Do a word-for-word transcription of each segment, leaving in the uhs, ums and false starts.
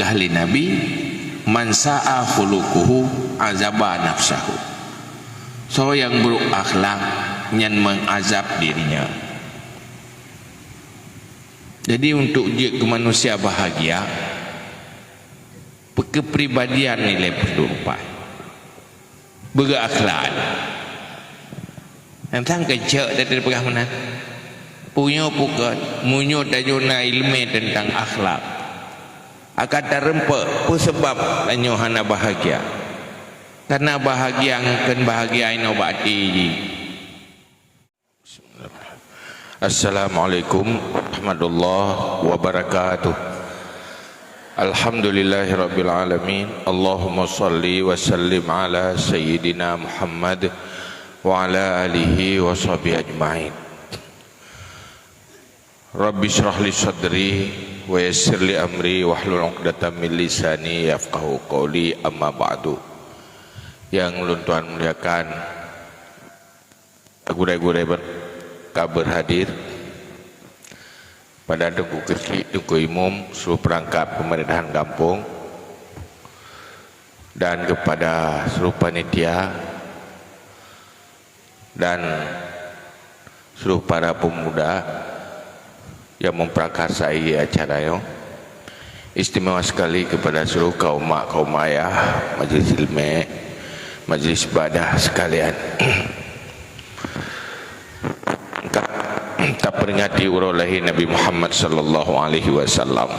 Ahli Nabi, "Man sa'a khuluquhu azaba nafsahu." Soe nyang brok akhlak, nyan mengazab dirinya. Jadi, untuk jeuet keu manusia bahagia, peukepribadian nilai peudupat. Beugeukhlawan. Teuntang keucok teupeugah meunan. Punya pukon, meunyoe tanyoe na ileumé teuntang akhlak, akan tareumpok peue sabab tanyoe hana bahagia. Karena bahagia ngon kheun bahagia inoe bak até jih. Assalamualaikum warahmatullahi wabarakatuh. Alhamdulillahirabbil alamin. Allahumma shalli wa sallim ala sayyidina Muhammad wa ala alihi wa sahbihi ajmain. Rabbi shrah li sadri wa yassir li amri wahlul 'uqdatam min lisani yafqahu qawli, amma ba'du. Yang ulôn tuan muliakan, gurée-gurée ber-, ka berhadir, pada Teungku Keuchik, Teungku Imum, seluruh perangkat pemerintahan gampông, dan kepada seluruh panitia dan seluruh para pemuda yang memprakarsai acara nyoe. Istimewa sekali kepada seluruh kaum mak, kaum ayah, majlis ilmu, majlis ibadah sekalian. Ka taperingati uroe lahé Nabi Muhammad sallallahu alaihi wasallam.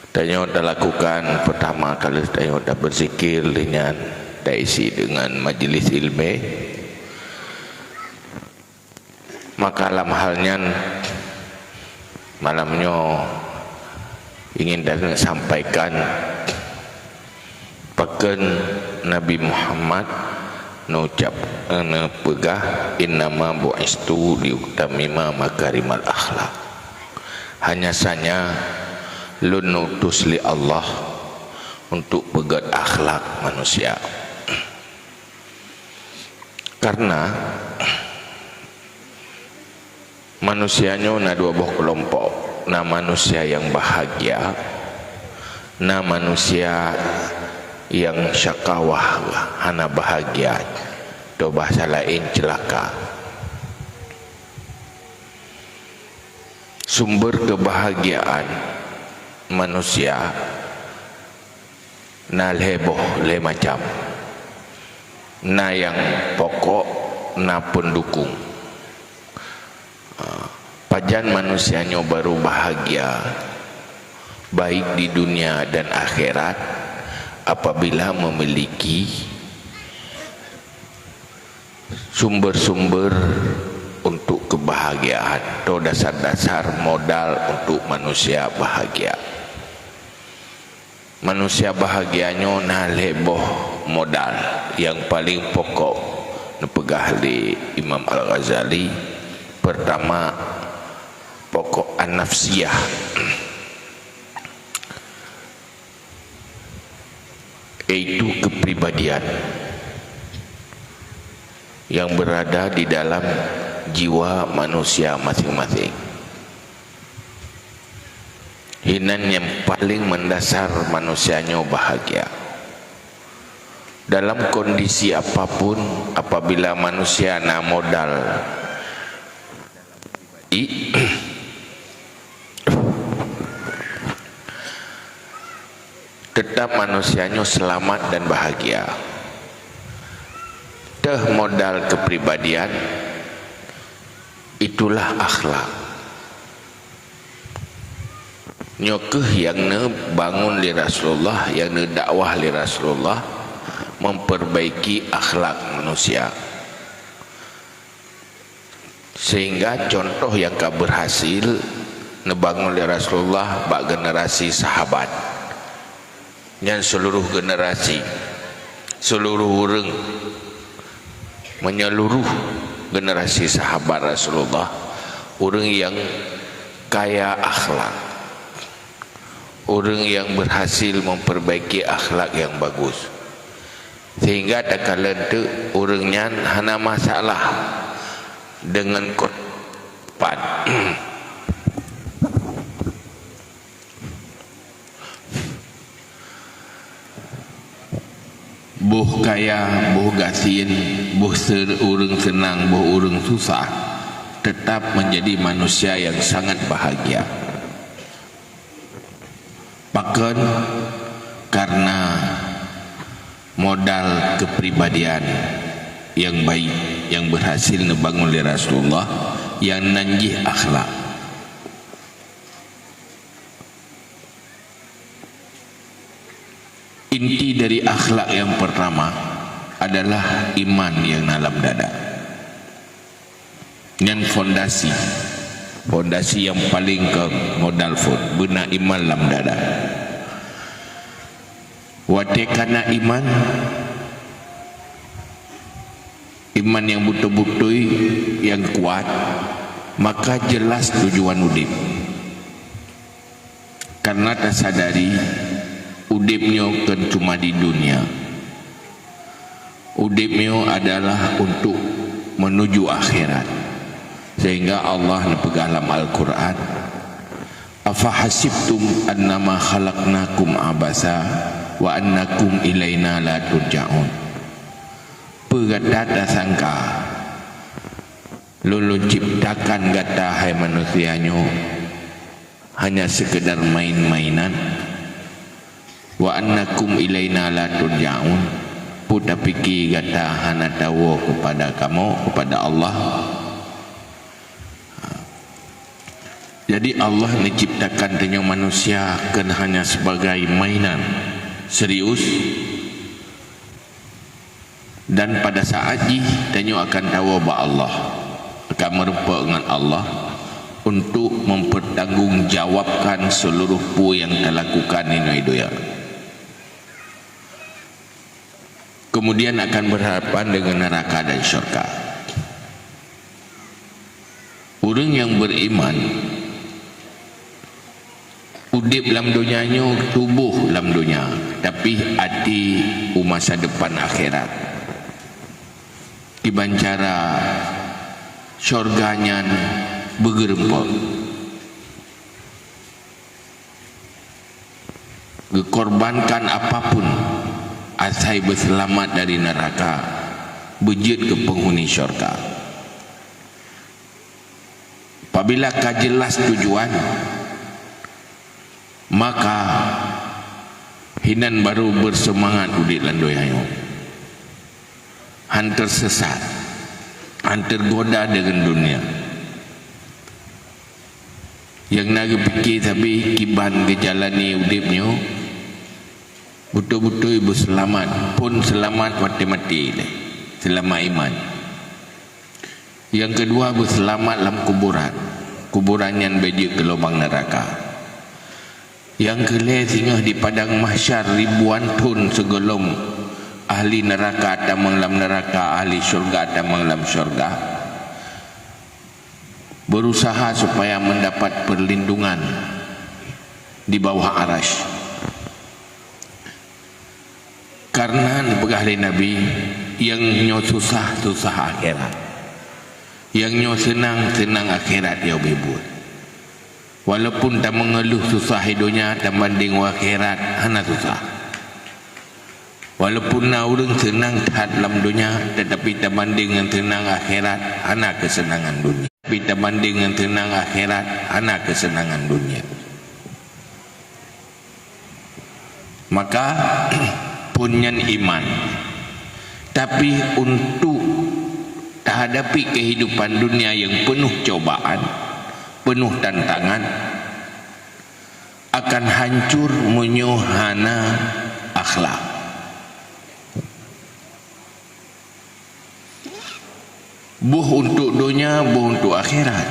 Tanyoe talakukan, pertama kali tanyoe taberzikir, lheueh nyan taisi deungon majlis ilmu. Maka lam hal nyan, malam nyoe ingin tasampaikan pakon Nabi Muhammad neucap, neupeugah, "Innama bu'istu liutammima makarimal akhlak." Hanya saja lôn neutus lé Allah untuk peugét akhlak manusia. Karena manusia nyoe na dua boh keulompok, na manusia nyang bahagia, na manusia nyang syakawah, hana bahagia, atau bahasa laén ceulaka. Sumber kebahagiaan manusia na lhée boh, lhée macam. Na nyang pokok, na peundukung. Ha, pajan manusia nyoe baru bahagia, baik di dunia dan akhirat, apabila memiliki sumber-sumber untuk kebahagiaan atau dasar-dasar modal untuk manusia bahagia. Manusia bahagia nyoe na lhée boh modal nyang paleng pokok neupeugah lé Imam Al-Ghazali. Pertama, pokok an-nafsiyah, yaitu kepribadian yang berada di dalam jiwa manusia masing-masing. Hinan nyang paleng mendasar manusia nyoe bahagia. Dalam kondisi apapun, apabila manusia na modal i-, tetap manusia nyoe selamat dan bahagia. Teuh modal kepribadian, itulah akhlak. Nyoe kheueh nyang neubangun lé Rasulullah, nyang neudakwah lé Rasulullah, memperbaiki akhlak manusia. Sehingga contoh nyang ka berhasil neubangun lé Rasulullah bak generasi sahabat. Nyan seluruh generasi, seluruh ureuëng, menyeluruh generasi sahabat Rasulullah, ureuëng nyang kaya akhlak, ureuëng nyang berhasil memperbaiki akhlak nyang bagus. Sehingga takalon teuk ureuëng nyan hana masalah deungon kot-, pan. Boh kaya, boh gasien, boh se-, ureuëng seunang, boh ureuëng susah, tetap menjadi manusia yang sangat bahagia. Pakon? Karena modal kepribadian yang baik yang berhasil neubangun lé Rasulullah, yang nan jih akhlak. Inti dari akhlak yang pertama adalah iman yang dalam dada. Nyan fondasi. Fondasi yang paling ke modal phon, beuna iman lam dada. Watée kana iman, iman yang beutôi-beutôi, yang kuat, maka jelas tujuan udeb. Karena tasadari udeb nyoe kon cuma di dunia. Udeb nyoe adalah untuk menuju akhirat. Sehingga Allah neupeugah lam Al-Quran, "Afa hasibtum annama khalaqnakum abasa wa annakum ilaina la turja'un." Peue gata tasangka Lôn, Lôn ciptakan gata, hai manusia nyoe, hanya sekedar main-mainan? Wa annakum ilaina la turja'un. Peue tapike gata hana tawoe kepada kamoe, kepada Allah? Jadi, Allah menciptakan tanyoe manusia kon hanya sebagai mainan. Serius. Dan pada saat jih, tanyoe akan tawoe bak Allah, akan meureumpok ngon Allah untuk mempertanggungjawabkan seluruh peue nyang talakukan inoe donya. Kemudian akan berhadapan dengan neraka dan syurga. Ureuëng nyang beriman, udeb lam donya nyoe, tuboh lam donya, tapi até u masa depan akhirat. Kiban cara syurga nyan beugeureumpok. Geukorbankan apapun asai beuseulamat dari neuraka, beujeuet keu peunghuni syurga. Apabila ka jeulaih tujuan, maka hinan barô beuseumangat udeb lam donya nyoe. Han teusesat, han teugoda deungon dunia. Nyang na geupike sabe kiban geujalani udeb nyoe, beutôi-beutôi beuseulamat, phon seulamat watée maté lé, seulamat iman. Nyang keudua, beuseulamat lam kuburan. Kuburan nyan beujeuet keu lubang neuraka. Nyang keulhée, singoh di padang mahsyar ribuan thon sigohlom ahli neuraka tamong lam neuraka, ahli syurga tamong lam syurga, berusaha supaya mendapat perlindungan di bawah Arasy. Karena neupeugah lé Nabi, nyang nyoe susah, susah akhirat. Nyang nyoe seunang, seunang akhirat nyang ubé buet. Walaupun tameungeuluh susah di donya, tabandéng u akhirat hana susah. Walaupun na ureuëng seunang that lam donya, tetapi tabandéng ngon seunang akhirat, hana keuseunangan donya. Tapi tabandéng ngon seunang akhirat, hana keuseunangan donya. Maka, phon nyan iman. Tapi, untuk tahadapi kehidupan dunia yang penuh cobaan, penuh tantangan, akan hancur meunyoe hana akhlak. Boh untuk donya, boh untuk akhirat.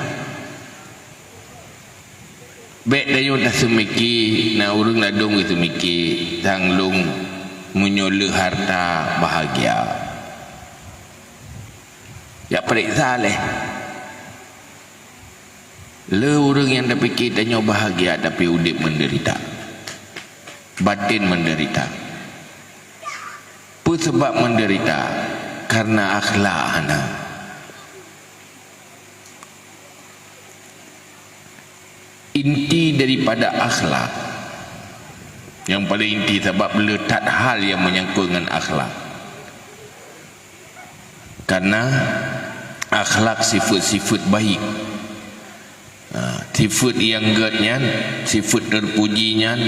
Bék tanyoe taseumiki, na ureuëng ladôm geuseumiki, sang lôn meunyoe le harta bahagia. Jak peuriksa lé. Le ureuëng nyang tapike tanyoe bahagia tapi udeb menderita. Batin menderita. Peue sabab menderita? Karena akhlak hana. Inti daripada akhlak, nyang paling inti, sabab le that hal nyang menyangkut ngon akhlak. Karena akhlak sifeuet-sifeuet baik. Ha, sifeuet nyang gét nyan, sifeuet teupuji nyan,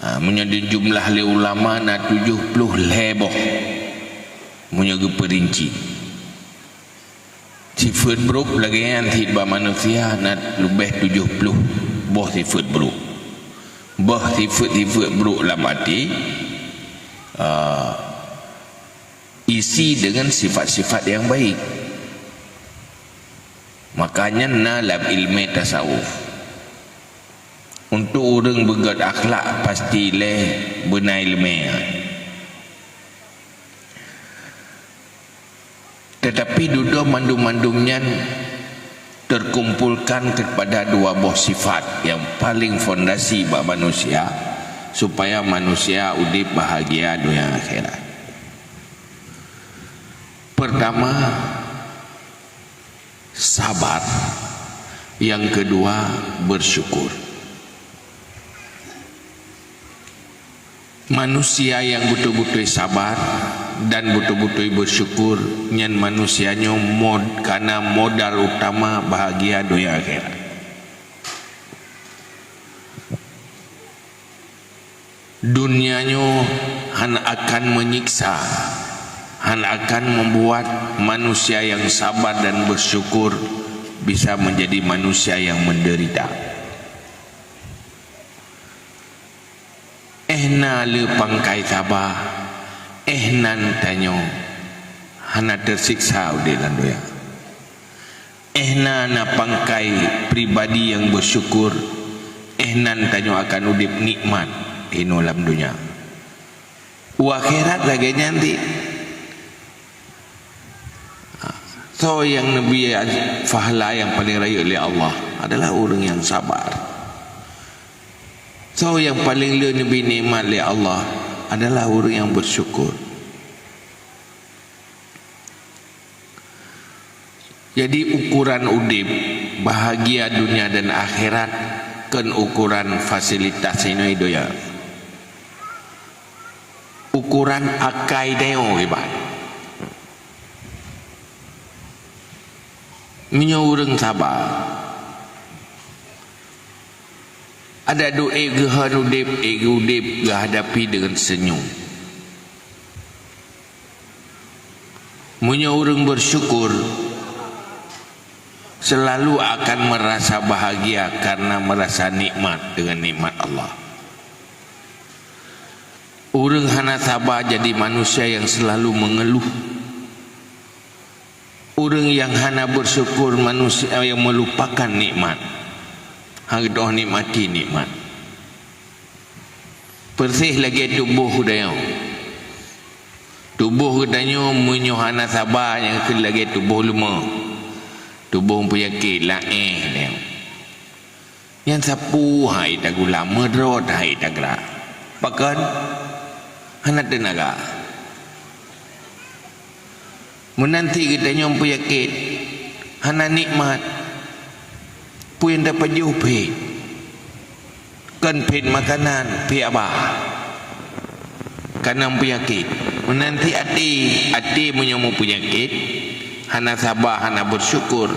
ha, meunyoe dijumlah lé ulama na tujoh ploh lhée boh. Meunyoe geupeurinci. Sifeuet brok lagée nyan cit bak manusia na leubeh tujoh ploh boh sifeuet brok. Boh sifeuet-sifeuet brok lam até, ah, isi dengan sifat-sifat nyang baik. Makanya na lam ilmu tasawuf. Untuk ureuëng beugét akhlak pasti lé beuna iéleumé. Tetapi dudoe mandum-mandum nyan terkumpulkan kepada dua boh sifat yang paling fondasi bak manusia, supaya manusia udeb bahagia dunia akhirat. Pertama, sabar. Yang kedua, bersyukur. Manusia nyang beutôi-beutôi sabar dan beutôi-beutôi beusyukur, nyan manusia nyoe mod-, kana modal utama bahagia donya akhirat. Dunia nyoe hana akan menyiksa, hana akan membuat manusia yang sabar dan bersyukur bisa menjadi manusia yang menderita. Eh na le pangkai saba, eh nan tanyoe hana teusiksa udeb lam donya. Eh na na pangkai pribadi nyang beusyukur, eh nan tanyoe akan udeb nikmat inoe lam donya. U akhirat lagée nyan cit. Soe nyang neubri pahala nyang paleng rayeuk lé Allah adalah ureuëng nyang sabar. Soe nyang paleng le neubri nikmat lé Allah adalah ureuëng nyang beusyukur. Jadi ukuran udeb bahagia dunia dan akhirat kon ukuran fasilitas inoe donya. Ukuran akai tanyoe kiban. Meunyoe ureuëng saba, adak duek geuhon udeb, ék geuudeb geuhadapi deungon seunyum. Meunyoe ureuëng beusyukur, selalu akan merasa bahagia karena merasa nikmat dengan nikmat Allah. Ureuëng hana saba jadi manusia nyang selalu mengeluh. Ureuëng nyang hana beusyukur manusia nyang meulupakan nikmat. Hana geudoh nikmati nikmat. Persis lagée tuboh geutanyoe. Tuboh geutanyoe meunyoe hana saba nyang keu lagée tuboh leumah. Tuboh peunyakét, laéh tanyoe. Nyan sapeue hai tagula, meudrot hai tagrak. Pakon? Hana teunaga. Meunan cit geutanyoe peunyakét, hana nikmat. Peue nyang tapajoh phet? Kon phet makanan, phet abah. Kana peunyakét. Meunan cit até, até meunyoe meupeunyakét, hana saba, hana beusyukur,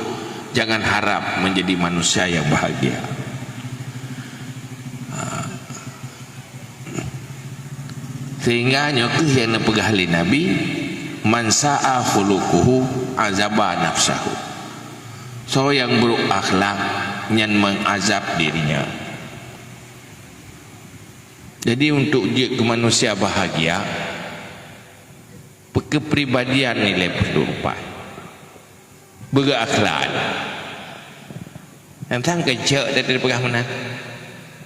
jangan harab menjadi manusia nyang bahagia. Ha. Sehingga nyoe kheueh nyang neupeugah lé Nabi, "Man sa'a khuluquhu azaba nafsahu." Soe nyang brok akhlak, nyan mengazab dirinya. Jadi, untuk jeuet keu manusia bahagia, keupribadian nilai peudupat. Beugét akhlak. Nyang sang keucok teupeugah meunan.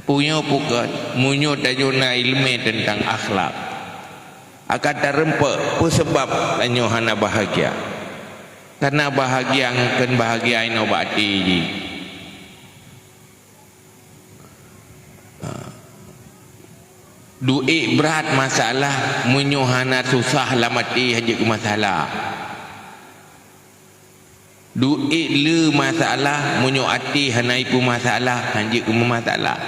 Punya pukon, meunyoe tanyoe na iéleumé teuntang akhlak, akan tareumpok peue sabab tanyoe hana bahagia. Karena bahagia ngon kon bahagia inoe bak até jih. Duek brat masalah, meunyoe hana susah lam até hanjeuet keu masalah. Duek le masalah, meunyoe até hana ipeumasalah, hanjeuet keu meumasalah.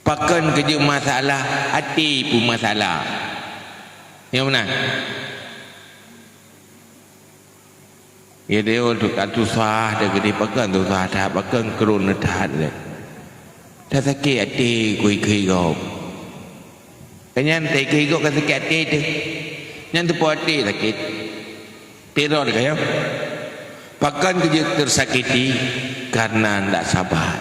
Pakon keu jeuet masalah, até ipeumasalah. Nyang meunan. Ya, dia tu ka susah, dia gede pakon susah that, pakon keurun that dia. Dah sakét até kui-kui gob. Kan nyan tai kui gob ka sakét até teuh. Nyan teupeu até sakét. Teror ka ya. Pakon keu jeuet tersakiti karena ndak sabar.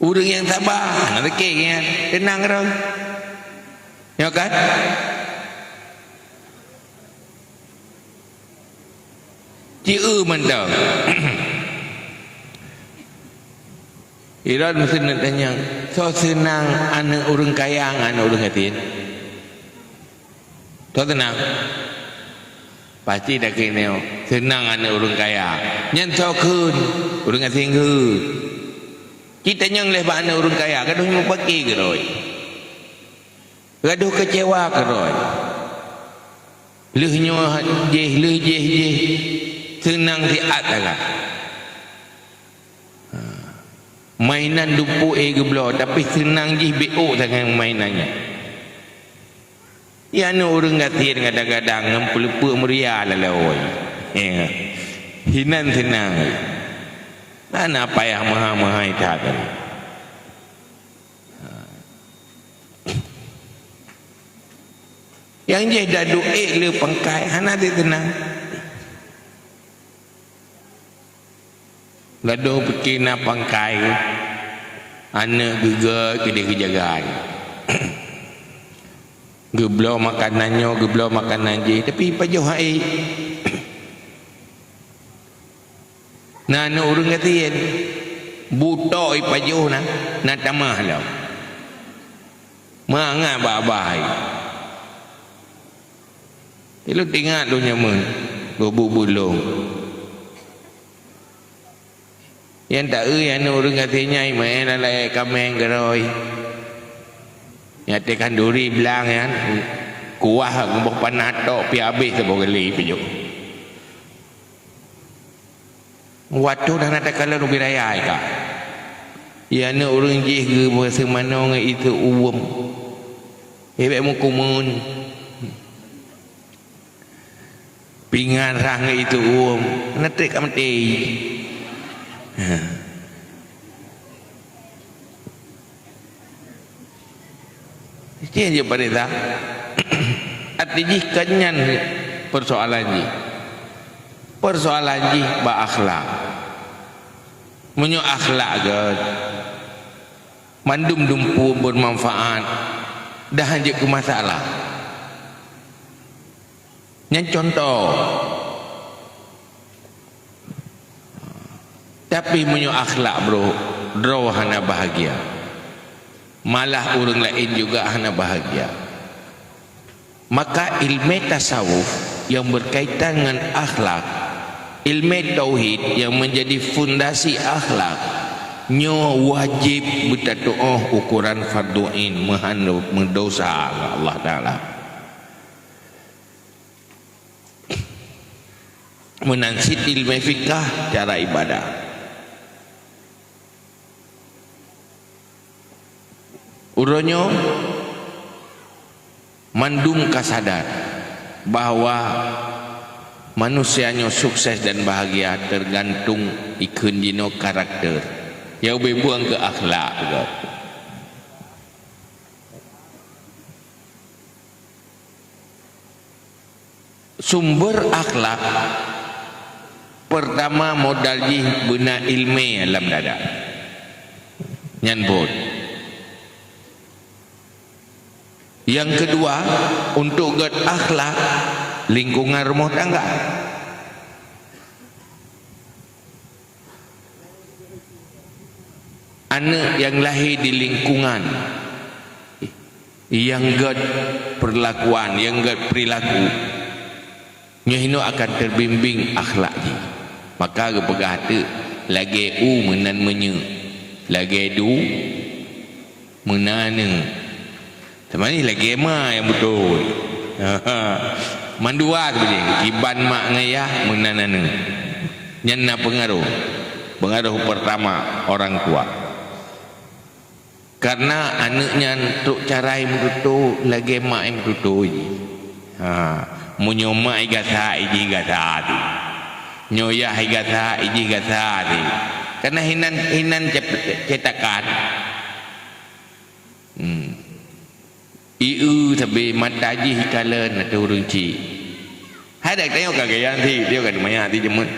Ureuëng nyang sabar, hana sakét nyan, teunang droe. Ya kan? Ci eu mantong. Iran meusti neutanyong, soe seunang aneuëk ureuëng kaya ngon aneuëk ureuëng gasien? Soe seunang? Pasti dak keuneuk seunang aneuëk ureuëng kaya. Nyan soe kheun? Ureuëng gasien kheun. Ci tanyong lé bak aneuëk ureuëng kaya, gadoh nyoe paki keudroe. Gadoh keucewa keudroe. Lheueh nyoe jih, lheueh jih, jih seunang siat sagai. Ha. Mainan dumpeue éh geubloe, tapi seunang jih bék ôk sagai mainan nyan. Ya, aneuëk ureuëng gasien kadang-kadang ngon peuleupeuk meuria lalawoi. Ya. Hinan seunang. Hana payah meuhai-meuhai that. Nyang jih daduek ék le pangkai, hana teunang. Ladôm pike na pangkai, aneuëk geuga keudeh geujagai. Geubloe makanan nyoe, geubloe makanan jih, tapi pajoh hai. Na aneuëk ureuëng gasien, butok ipajoh na, na tamah lom. Mangat bak abah hai. Ilôn teuingat lôn nyameun, gobu bulong. Nyang taeu aneuëk ureuëng gasien nyai meu'en lalai kaméng keudroe. Nyang teuh khanduri blang nyan, kuah ngon boh panah tok pi habéh saboh gali pijôh. Watô dah na takalon ubé raya ka. Ya aneuëk ureuëng jih geubeuseumanö ngon isu uweuem. Ibek meukumun. Pingan rhah ngon isu uweuem. Na trek ka meuti. Ha. Cit jeuet paréksa. Arti jih kon nyan persoalan jih. Persoalan jih bak akhlak. Meunyoe akhlak gét, mandum dumpeue bermanfaat, dah jeuet keu masalah. Nyan contoh. Tapi meunyoe akhlak brôk, droe hana bahagia. Malah ureuëng laén juga hana bahagia. Maka ilmu tasawuf yang berkaitan dengan akhlak, ilmu tauhid yang menjadi fondasi akhlak, nyoe wajéb beutatuoh ukuran fardhu ain meuhan meudosa Allah Taala. Meunan cit ilmu fikah cara ibadah. Uroe nyoe mandum ka sadar bahwa manusia nyoe sukses dan bahagia tergantung ikheun jinoe karakter. Nyang ubé bueng keu akhlak juga. Sumber akhlak, pertama modal jih beuna ilmu lam dada. Nyan buet. Yang kedua, untuk gét akhlak, lingkungan rumah tangga. Aneuëk nyang lahé di lingkungan nyang gét peurlakuan, nyang gét peurilaku, nyoe hinoe akan teubimbéng akhlak jih. Maka geupeugah teuk, lagée u meunan meunyeuk, lagée du meunan aneuëk. Teuma nyoe lagée ma nyang beutôi. Mandua seubeutoh jih, kiban mak ngon yah meunan aneuëk. Nyan na peungaroh. Peungaroh pertama orang tua. Karena aneuk nyan trok cara meututoe lagée mak meututoe jih. Ha, meunyoe mak igasa, ijih gasa teuh. Nyoe yah igasa, ijih gasa teuh. Karena hinan, hinan cep-, cetakan. Hmm. Ieu sabe mata jih ikalon ateueh ureuëng chik. Hai dak tanyoe ka gaya ti, dia ka maya ti jeumeuet.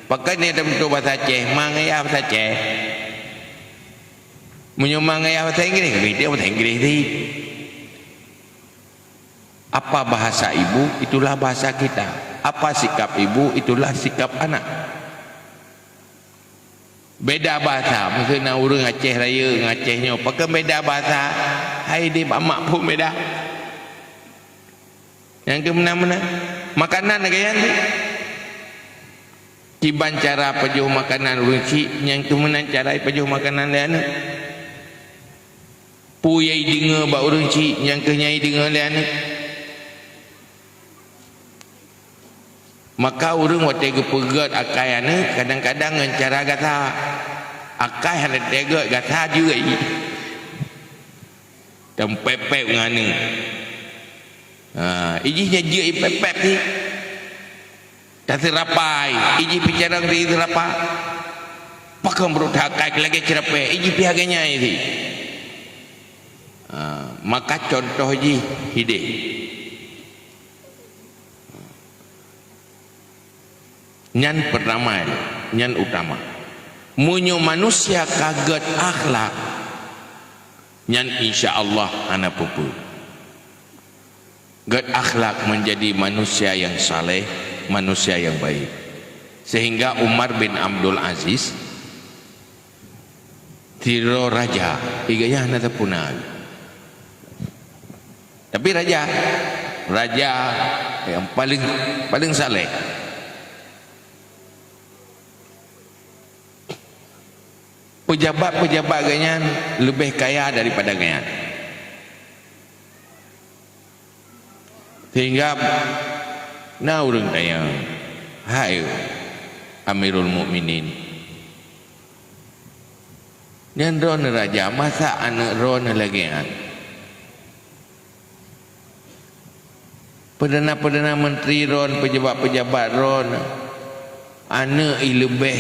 Pakon ni teuh bahasa Aceh, ma ngon yah bahasa Aceh. Meunyoe ma ngon yah bahasa Inggris, ka geuti bahasa Inggris ti. Apa bahasa ibu, itulah bahasa kita. Apa sikap ibu, itulah sikap anak. Beda bahasa, meuseu na ureuëng Aceh Rayeuk ngon Aceh nyoe, pakon beda bahasa, hai di mak phon beda. Nyang keu meunan-meunan, makanan lagée nyan tu. Kiban cara pajoh makanan ureuëng chik, nyang keu meunan cara pajoh makanan lé aneuk. Peue nyang ideungoe bak ureuëng chik, nyang keu nyang ideungoe lé aneuk. Maka ureuëng watée geupeugét akai aneuk, kadang-kadang ngon cara gasa. Akai hana teupeugét, gasa jeuet. Tampép-pép ngon aneuk. Ha, ijih nyan jeuet ipép-pép ti. Taseurapa, ijih pih carông ti seurapa. Pakon brok that akai lagée ceurapée, ijih pih lagée nyan ti. Ha, maka contoh jih hideh. Nyan pertama, nyan utama. Meunyoe manusia ka gét akhlak, nyan insya Allah hana peue-peue. Gét akhlak menjadi manusia yang saleh, manusia yang baik. Sehingga Umar bin Abdul Aziz, sidroe raja, i gaya hana sapeue na. Tapi raja, raja yang paling, paling saleh. Pejabat-pejabat gobnyan leubeh kaya daripada gobnyan. Sehingga na ureuëng tanyong, "Hai Amirul Mukminin, nyan droeneuh raja, masa aneuk droeneuh lagée nyan? Perdana-perdana menteri droeneuh, pejabat-pejabat droeneuh, aneuk i leubeh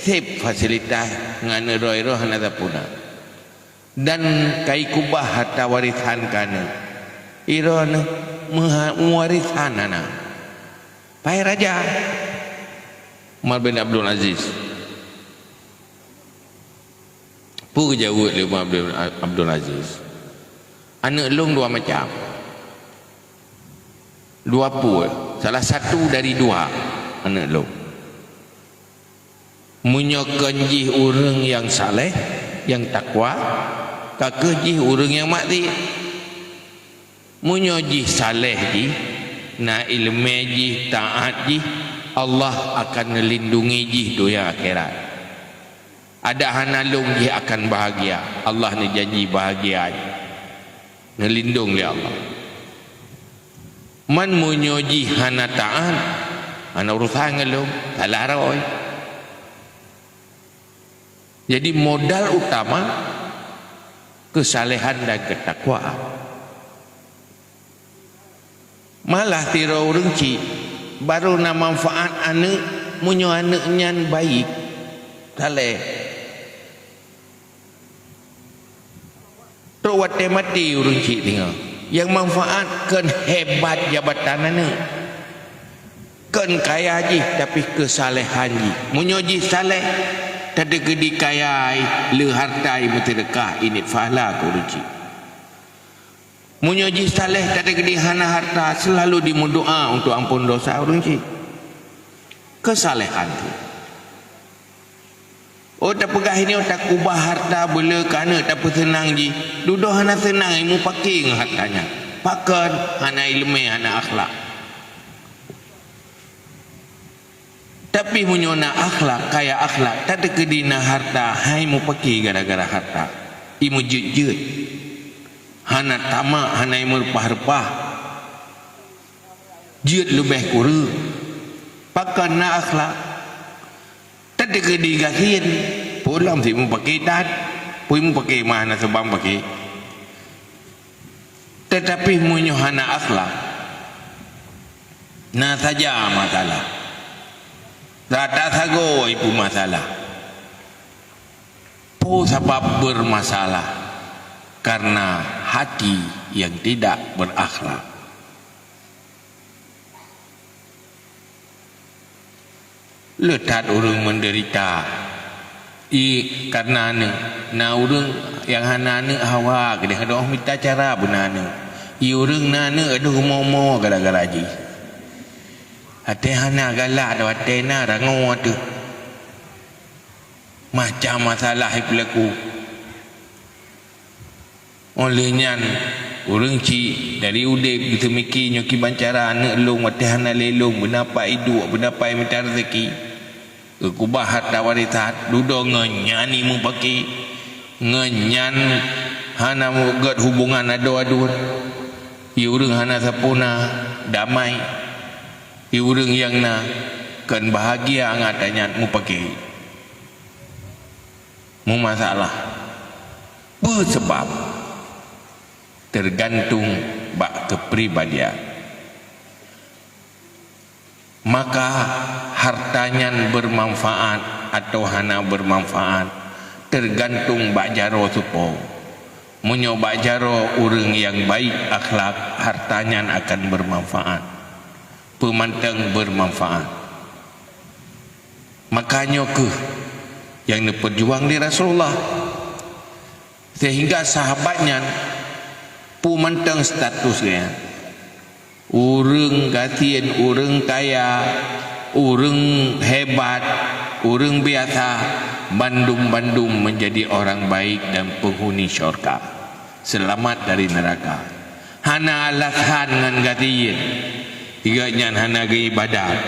seb fasilitas ngon aneuk droe, droe hana sapeue na." Dan ka ikubah harta warisan keu aneuk. Droeneuh meuha-, meuwarisan hana. Pai raja Umar bin Abdul Aziz. Peue geujaweueb lé Umar bin Abdul Aziz? Aneuk lôn dua macam. Dua peue, salah satu dari dua aneuk lôn. Meunyoe kon jih ureuëng nyang saleh, nyang takwa, ka kheueh jih ureuëng nyang maksiet. Meunyoe jih saleh jih, na iéleumé jih, taát jih, Allah akan neulindungi jih donya akhirat. Adak hana lôn jih akan bahagia, Allah neujanji bahagia jih. Neulindong lé Allah. Man meunyoe jih hana taát, hana urusan ngon lôn, salah droe. Jadi modal utama keusalehan dan keutakwaan. Malah sidroe ureuëng chik barô na manfaat aneuk meunyoe aneuk nyan baik, saleh. Trok watée maté ureuëng chik singoh, nyang manfaat kon hebat jabatan aneuk, kon kaya jih, tapi keusalehan jih. Meunyoe jih saleh, tateukeudi kaya, le harta, i meuseudeukah, i niet pahala keu ureuëng chik. Meunyoe jih saleh, tateukeudi hana harta, seulalu jimeudoá untuk amphon dosa ureuëng chik. Keusalehan tu. Oh, tapeugah inoe takubah harta beuleu keu aneuk tapeuseunang jih, dudoe hana seunang, i mupake ngon harta nyan. Pakon? Hana iéleumé, hana akhlak. Tapi meunyoe na akhlak, kaya akhlak, tateukeudi na harta, hai mupake gara-gara harta. I meujeuet-jeuet. Hana tamak, hana i meureupah-reupah. Jeuet leubeh kureueng. Pakon? Na akhlak. Tateukeudi gasien, pulang si mupake that. Peue mupake mah na seubang pake. Tetapi meunyoe hana akhlak, na saja masalah. Rata sagoe pun masalah. Peue sabab bermasalah? Karena hati yang tidak berakhlak. Le that ureuëng menderita, i, karena aneuk. Na ureuëng nyang hana aneuk hawa, keudeh doh mita cara beuna aneuk. I ureuëng na aneuk, aduh, mo-mo gara-gara jih. Até hana galak, até na rangoe teuh. Macam masalah ipeulaku. Óh lheueh nyan, ureuëng cit dari udeb geuteumiki nyoe kiban cara aneuk lôn watée hana lé lôn, beunapa iduek, beunapa imita raseuki. Geukeubah hareuta warésan, dudoe ngon nyan imupake, ngon nyan hana meugét hubongan adoe-adoe. I ureuëng hana sapeue na damai, i ureuëng nyang na kon bahagia ngon atra nyan mupake. Meumasalah. Peue seubab? Teugantung bak keupribadian. Maka harta nyan beumanfaat atawa hana beumanfaat teugantung bak jaroe soe po. Meunyoe bak jaroe ureuëng nyang baik akhlak, harta nyan akan beumanfaat. Peue mantong beumanfaat. Maka nyoe kheueh nyang neupeujuang lé Rasulullah. Sehingga sahabat nyan peue mantong status geuh nyan. Ureuëng gasien, ureuëng kaya, ureuëng hebat, ureuëng biasa, bandum-bandum menjadi orang baik dan penghuni syurga. Selamat dari neraka. Hana alasan ngon gasien, gobnyan hana geuibadat.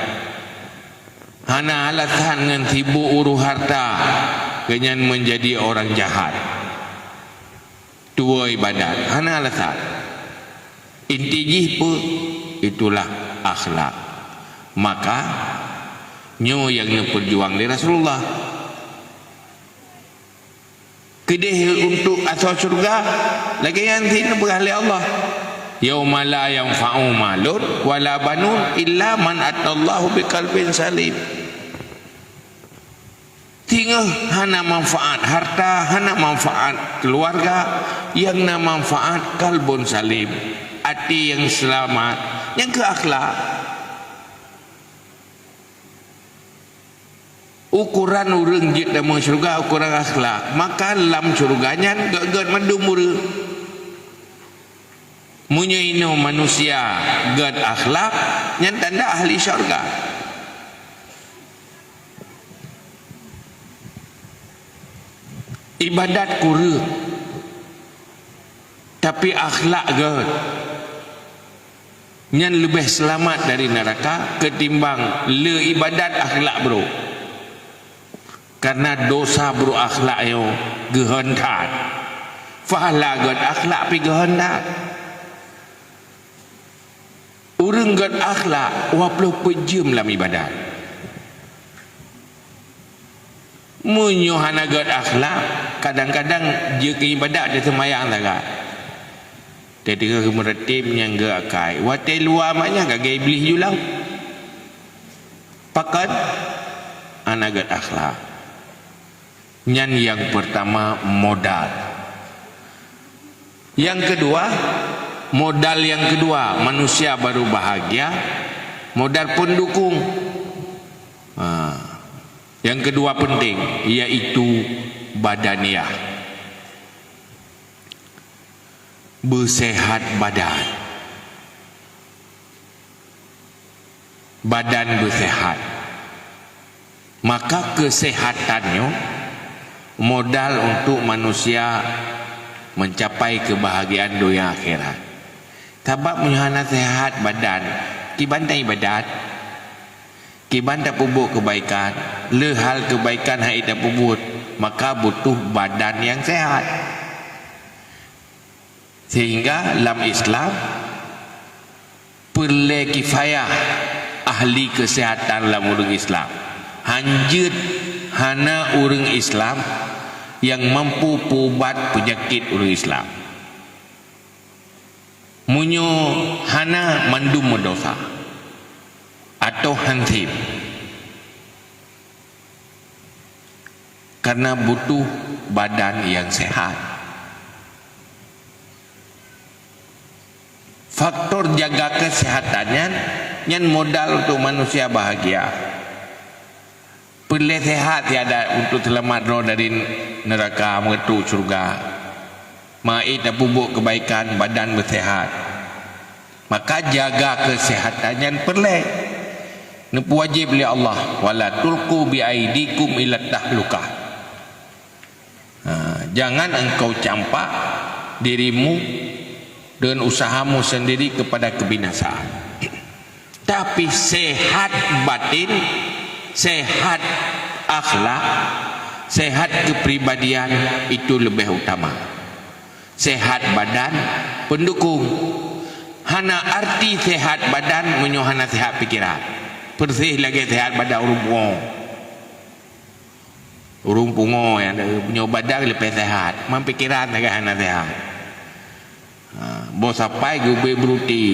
Hana alasan ngon sibuk uruh harta, gobnyan menjadi orang jahat. Tuwoe ibadat, hana alasan. Inti jih peue? Itulah akhlak. Maka, nyoe nyang neupeujuang lé Rasulullah. Keudeh untuk asoe syeuruga, lagée nyan cit neupeugah lé Allah, "Yauma la yanfa'u malun wala banun illa man atallaha biqalbin salim." Singoh hana manfaat harta, hana manfaat keuluwarga, nyang na manfaat qalbun salim, até nyang seulamat, nyang kheueh akhlak. Ukoran ureuëng jeuet tamong syeuruga ukoran akhlak, maka lam syeuruga nyan gét-gét mandum ureuëng. Meunyoe inoe manusia gét akhlak, nyan tanda ahli syeuruga. Ibadat kureueng, tapi akhlak gét, nyan leubeh seulamat dari neuraka keutimbang le ibadat akhlak brok. Karena dosa brok akhlak nyoe geuhon that, pahala gét akhlak pih geuhon that. Ureuëng gét akhlak waploh peuet jeuem lam ibadat. Meunyoe hana gét akhlak, kadang-kadang jeuet keu ibadat di seumayang sagai. Teudeungoe meureutim nyang gét akai, watée luwa manyak lagée Iblih ju lam. Pakon? Hana gét akhlak. Nyan nyang peurtama, modal. Nyang keudua, modal nyang keudua manusia baru bahagia, modal peundukung. Ha. Nyang keudua peunteng, yaitu badaniah. Beuseuhat badan. Badan beuseuhat. Maka keuseuhatan nyoe modal untuk manusia meucapai keubahagiaan donya akhirat. Sabab meunyoe hana seuhat badan, kiban ta ibadat, kiban tapeubuet keubaikan, le hal keubaikan han ék tapeubuet, maka butuh badan nyang seuhat. Sehingga lam Islam, peureulée kifayah ahli keuseuhatan lam ureuëng Islam. Han jeuet hana ureuëng Islam nyang mampu peuubat peunyakét ureuëng Islam. Meunyoe hana, mandum meudosa atau hansip, karena butuh badan nyang sehat. Faktor jaga kesehatan nyan, nyan modal untuk manusia bahagia. Peureulée sehat siadat untuk seulamat droe dari neuraka meureutok syeuruga. Meu'en tapeubuet keubaikan, badan beusehat. Maka jaga keuseuhatan nyan peureulée. Neupeuwajéb lé Allah, "Wala tulqu biaidikum ila tahlukah." Ha, jangan engkau campak dirimu dan usahamu sendiri kepada kebinasaan. Tapi sehat batin, sehat akhlak, sehat kepribadian itu lebih utama. Sehat badan pendukung. Hana arti sehat badan meunyoe hana sehat pikiran. Persis lagée sehat badan ureuëng pungo. Ureuëng pungo nyang meunyoe badan leupah sehat, man pikiran lagée hana sehat. Ha, boh sapai geubri beuruti.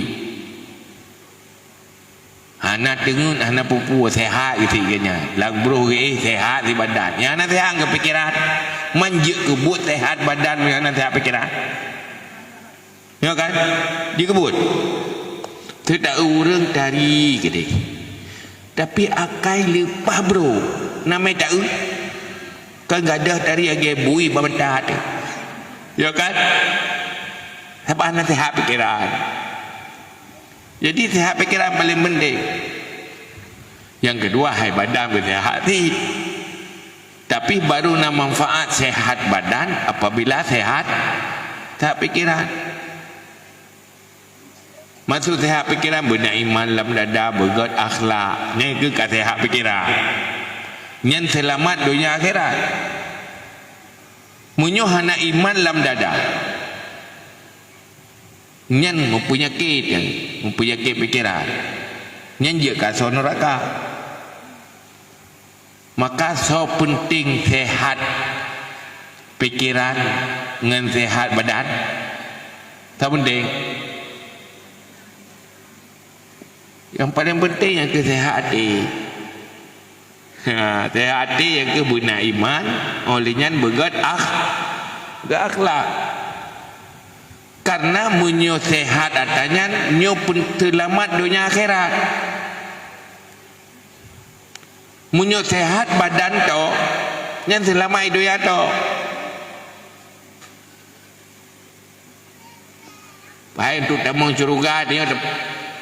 Hana teungeut, hana peue-peue, sehat geuti geuh nyan. Lam broh geuh sehat di badan. Nyang hana sehat geupikiran. Man jeuet keu buet sehat badan, nyang hana sehat pikiran. Ya kan? Jeuet keu buet. Teuta ureuëng tari keudeh. Tapi akai leupah broh. Namai taeu. Kan gadôh tari lagée bui bak mata teuh. Ya kan? Sabab hana sehat pikiran. Jadi, sehat pikiran paling penting. Nyang keudua, hai badan beusehat cit. Tapi baru na manfaat sehat badan apabila sehat, sehat pikiran. Maksud sehat pikiran, beuna iman lam dada, beugét akhlak, nyan keuh ka sehat pikiran. Nyan seulamat donya akhirat. Meunyoe hana iman lam dada, nyan meupeunyakét, nyan meupeunyakét pikiran. Nyan jeuet keu asoe neuraka. Maka soe peunteng sehat pikiran ngon sehat badan? Soe peunteng? Nyang paleng peunteng nyang keu sehat até. Ha, sehat até nyang keu beuna iman, óh lheueh nyan beugét akh-, beugét akhlak. Karena meunyoe sehat atra nyan, nyoe pun seulamat donya akhirat. Meunyoe sehat badan tok, nyan seulamat donya tok. Hai untuk tamong syeuruga nyoe ta-,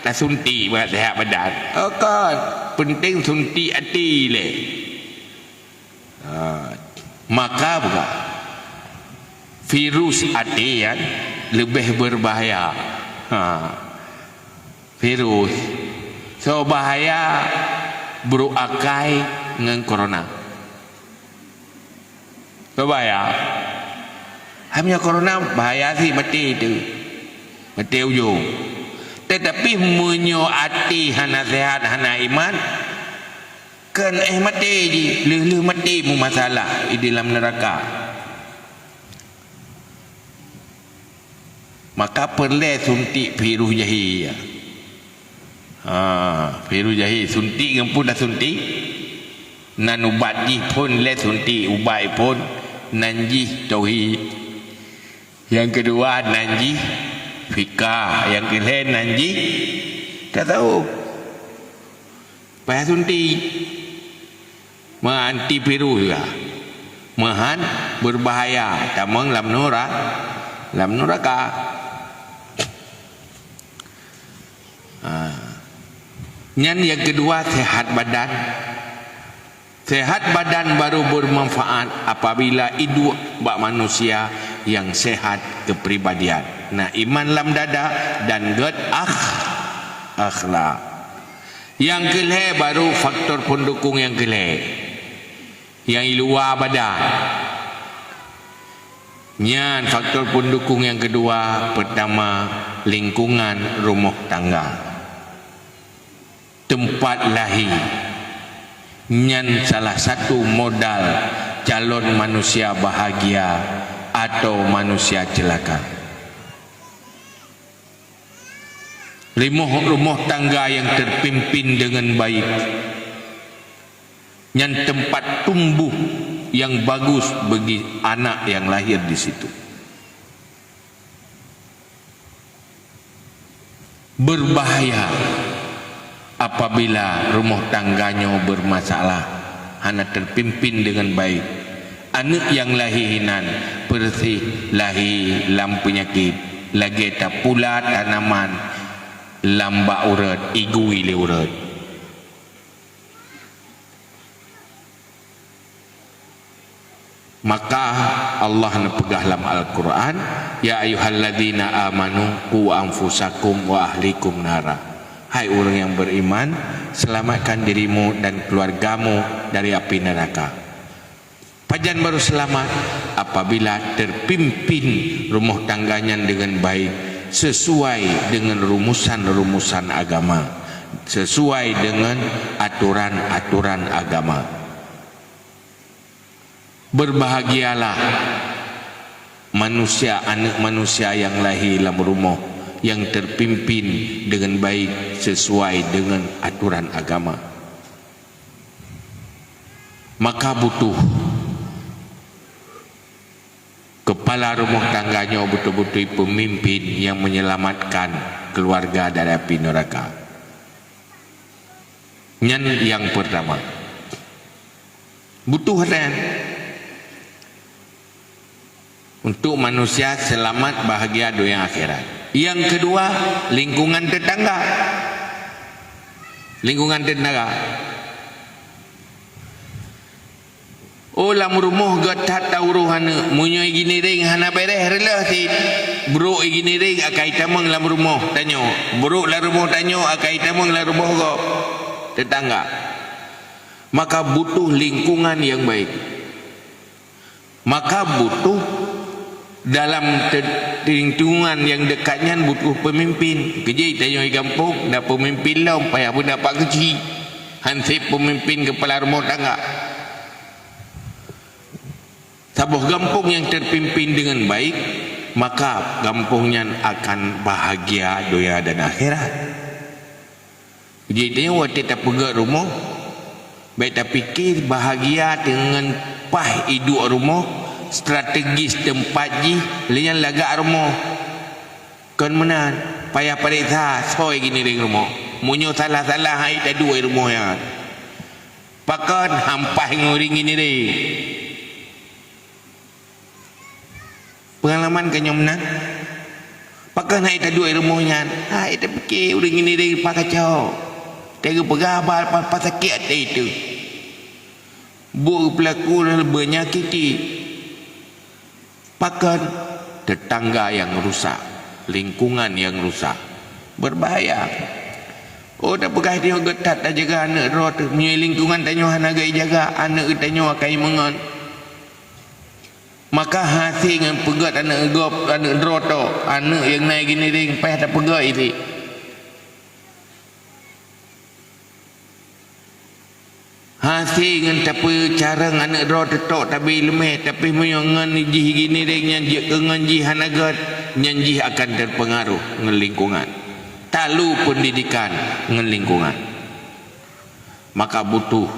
tasuntik bak sehat badan. Oh kon, peunteng suntik até lé. Ha, maka buka. Virus até nyan leubeh beubahaya. Ha. Virus. Soe bahaya, brok akai ngon corona. Soe bahaya. Hai meunyoe corona bahaya cit maté teuh. Maté ujong. Tetapi meunyoe até hana sehat, hana iman, kon éh maté jih, lheueh-lheueh maté meumasalah di dalam neuraka. Maka peureulée suntik virus jahé. Ha, virus jahé suntik ngon peue tasuntik? Nan ubat jih phon lé suntik, ubat phon nan jih tauhid. Nyang keudua nan jih fikah, nyang keulhée nan jih tasawuf. Payah suntik. Meuantivirus juga. Meuhan beubahaya tamong lam nura-, lam nuraka. Ha. Nyan nyang keudua sehat badan. Sehat badan baru bermanfaat apabila idup bak manusia yang sehat kepribadian. Na iman lam dada dan gét akh-, akhlak. Nyang keulhée baru faktor pendukung nyang keulhée. Nyang i luwa badan. Nyan faktor pendukung nyang keudua, pertama, lingkungan rumoh tangga. Teumpat lahé. Nyan salah satu modal calon manusia bahagia atau manusia celaka. Rumoh, rumoh tangga yang terpimpin dengan baik, nyan tempat tumbuh yang bagus bagi anak yang lahir di situ. Berbahaya apabila rumoh tangga nyoe bermasalah, hana terpimpin dengan baik. Aneuk nyang lahé hinan peureuseh lahé lam peunyakét, lagée tapula tanaman lam bak ureut, igui lé ureut. Maka Allah neupeugah lam Al-Quran, "Ya ayyuhalladzina amanu qu anfusakum wa ahlikum nara." Hai ureuëng yang beriman, selamatkan dirimu dan keluargamu dari api neraka. Pajan baru selamat? Apabila terpimpin rumoh tangga nyan dengan baik, sesuai dengan rumusan-rumusan agama, sesuai dengan aturan-aturan agama. Berbahagialah manusia, aneuk manusia yang lahé lam rumoh yang terpimpin dengan baik sesuai dengan aturan agama. Maka butuh kepala rumoh tangga nyoe beutôi-beutôi peumimpin nyang menyelamatkan keuluwarga dari api neuraka. Nyan nyang peurtama. Butuh nyan. Untuk manusia seulamat bahagia donya akhirat. Nyang keudua, lingkungan tetangga. Lingkungan tetangga. Oh, lam rumoh gét that ta-uroh aneuk. Meunyoe i Giniring hana béreh, reuloh cit. Brok i Giniring akai tamong lam rumoh tanyoe. Brok lam rumoh tanyoe akai tamong lam rumoh gob. Tetangga. Maka butuh lingkungan nyang baik. Maka butuh dalam te-, lingkungan nyang dekat nyan butuh peumimpin. Keujeuet tanyoe di gampông na peumimpin lom, payah beuna pak keuchik. Hanseb peumimpin keupala rumoh tangga. Saboh gampông nyang terpimpin dengan baik, maka gampông nyan akan bahagia donya dan akhirat. Jadi, watée tapeugét rumoh, bék tapike bahagia deungon paih iduek rumoh, strategis teumpat jih, lé nyan lagak rumoh. Kon meunan, payah pareksa soe Giniring rumoh. Meunyoe salah-salah, hai taduek rumoh nyan. Pakon hampah ngon ureuëng Giniring. Peungalaman ka nyoe meunan. Pakon hai taduek rumoh nyan, hai tapike ureuëng Giniring pakacok. Teupeugah haba pa-, pasakét até teuh. Buet peulaku nyang leubeh nyakiti. Pakon? Tetangga nyang rusak, lingkungan nyang rusak. Berbahaya. Oh, tapeugah tanyoe gét that tajaga aneuk droe teuh. Meunyoe lingkungan tanyoe hana gét jaga, aneuk tanyoe akai meungon. Maka hase ngon peugét aneuk gob, aneuk droe teuh, aneuk nyang na i Giniring payah tapeugét cit. Hase ngon tapeucarông aneuk droe teuh tok tabi leumeh, tapi meunyoe ngon jih i Giniring nyan jeuet keu ngon jih hana gét, nyan jih akan teupeungaroh ngon lingkungan. Talu peundidikan ngon lingkungan. Maka butuh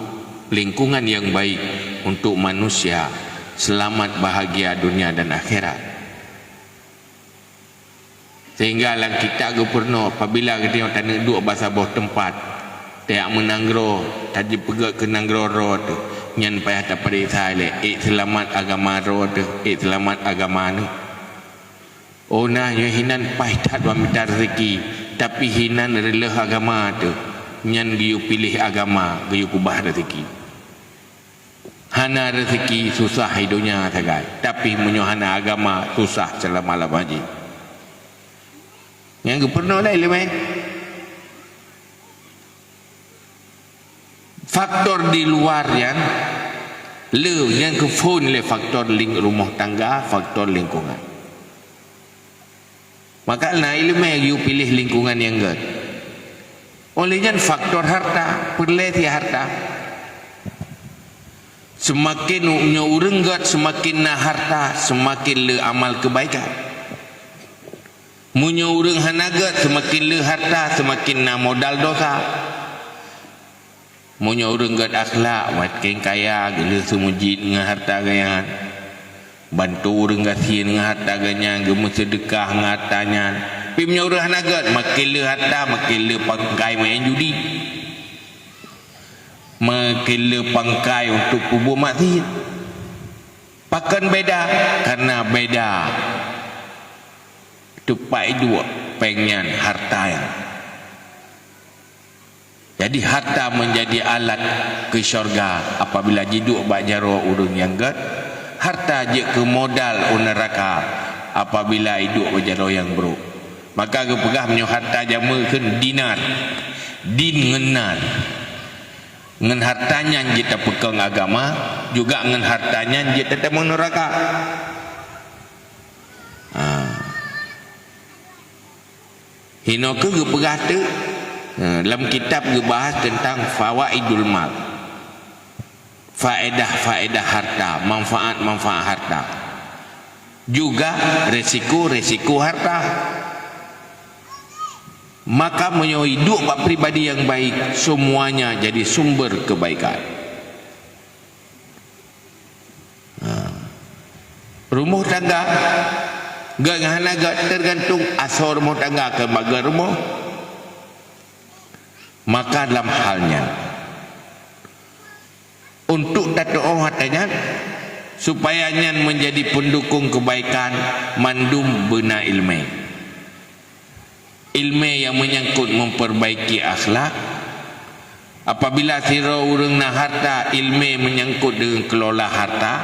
lingkungan nyang baik untuk manusia seulamat bahagia donya dan akhirat. Sehingga lam kitab geupeureunoe, apabila geutanyoe taneuk duek bak saboh teumpat, tajak meunanggroe, tajipeugét keu nanggroe droe teuh, nyan payah tapareksa lé, ék seulamat agama droe teuh, ék seulamat agama neuh. Oh, na nyoe hinan paih that bak mita reuzeki, tapi hinan reuloh agama teuh, nyan geuyue piléh agama, geuyue keubah reuzeki. Hana reuzeki susah i donya sagai, tapi meunyoe hana agama susah seulama-lama jih. Nyang geupeureunoe lé ileumèe. Faktor di luar nyan le nyang geuphon lé faktor ling-, rumoh tangga, faktor lingkungan. Maka na ileumèe geuyue piléh lingkungan nyang gèt. Óh lheueh nyan faktor harta, peureulèe cit harta. Seumaken u-, meunyoe ureuëng gét seumaken na harta, seumaken le amal keubaikan. Meunyoe ureuëng hana gét, seumaken le harta, seumaken na modal dosa. Meunyoe ureuëng gét akhlak, makin kaya, geuleueh seumeujid ngon harta geuh nyan. Bantu ureuëng gasien ngon harta geuh nyan, geumeuseudeukah ngon harta nyan. Tapi meunyoe ureuëng hana gét, makin le harta, makin le pangkai main judi. Makin le pangkai untuk peubuet maksiat. Pakon beda? Karena beda teumpat iduek, péng nyan, harta nyan. Jadi, harta menjadi alat keu syurga apabila jiduek bak jaroe ureuëng nyang gét. Harta jeuet keu modal u neuraka apabila iduek bak jaroe nyang brok. Maka geupeugah meunyoe harta jameun kheun dinar, din ngon nar. Ngon harta nyan jeuet tapeukong agama, juga ngon harta nyan jeuet tatamong neuraka. Ha. Hinoe kheueh geupeugah teuk, eh, lam kitab geubahas teuntang fawaidul mal. Faedah-faedah harta, manfaat-manfaat harta. Juga resiko-resiko harta. Maka meunyoe iduek bak pribadi nyang baik, semuanya jadi sumber kebaikan. Ha. Rumoh tangga, gét ngon hana gét, tergantung asoe rumoh tangga keu bak gét rumoh. Maka lam hal nyan, untuk tatuoh harta nyan, supaya nyan menjadi pendukung kebaikan, mandum beuna iéleumé. Iéleumé nyang meunyangkot memperbaiki akhlak. Apabila sidroe ureuëng na harta, iéleumé meunyangkot deungon keulola harta.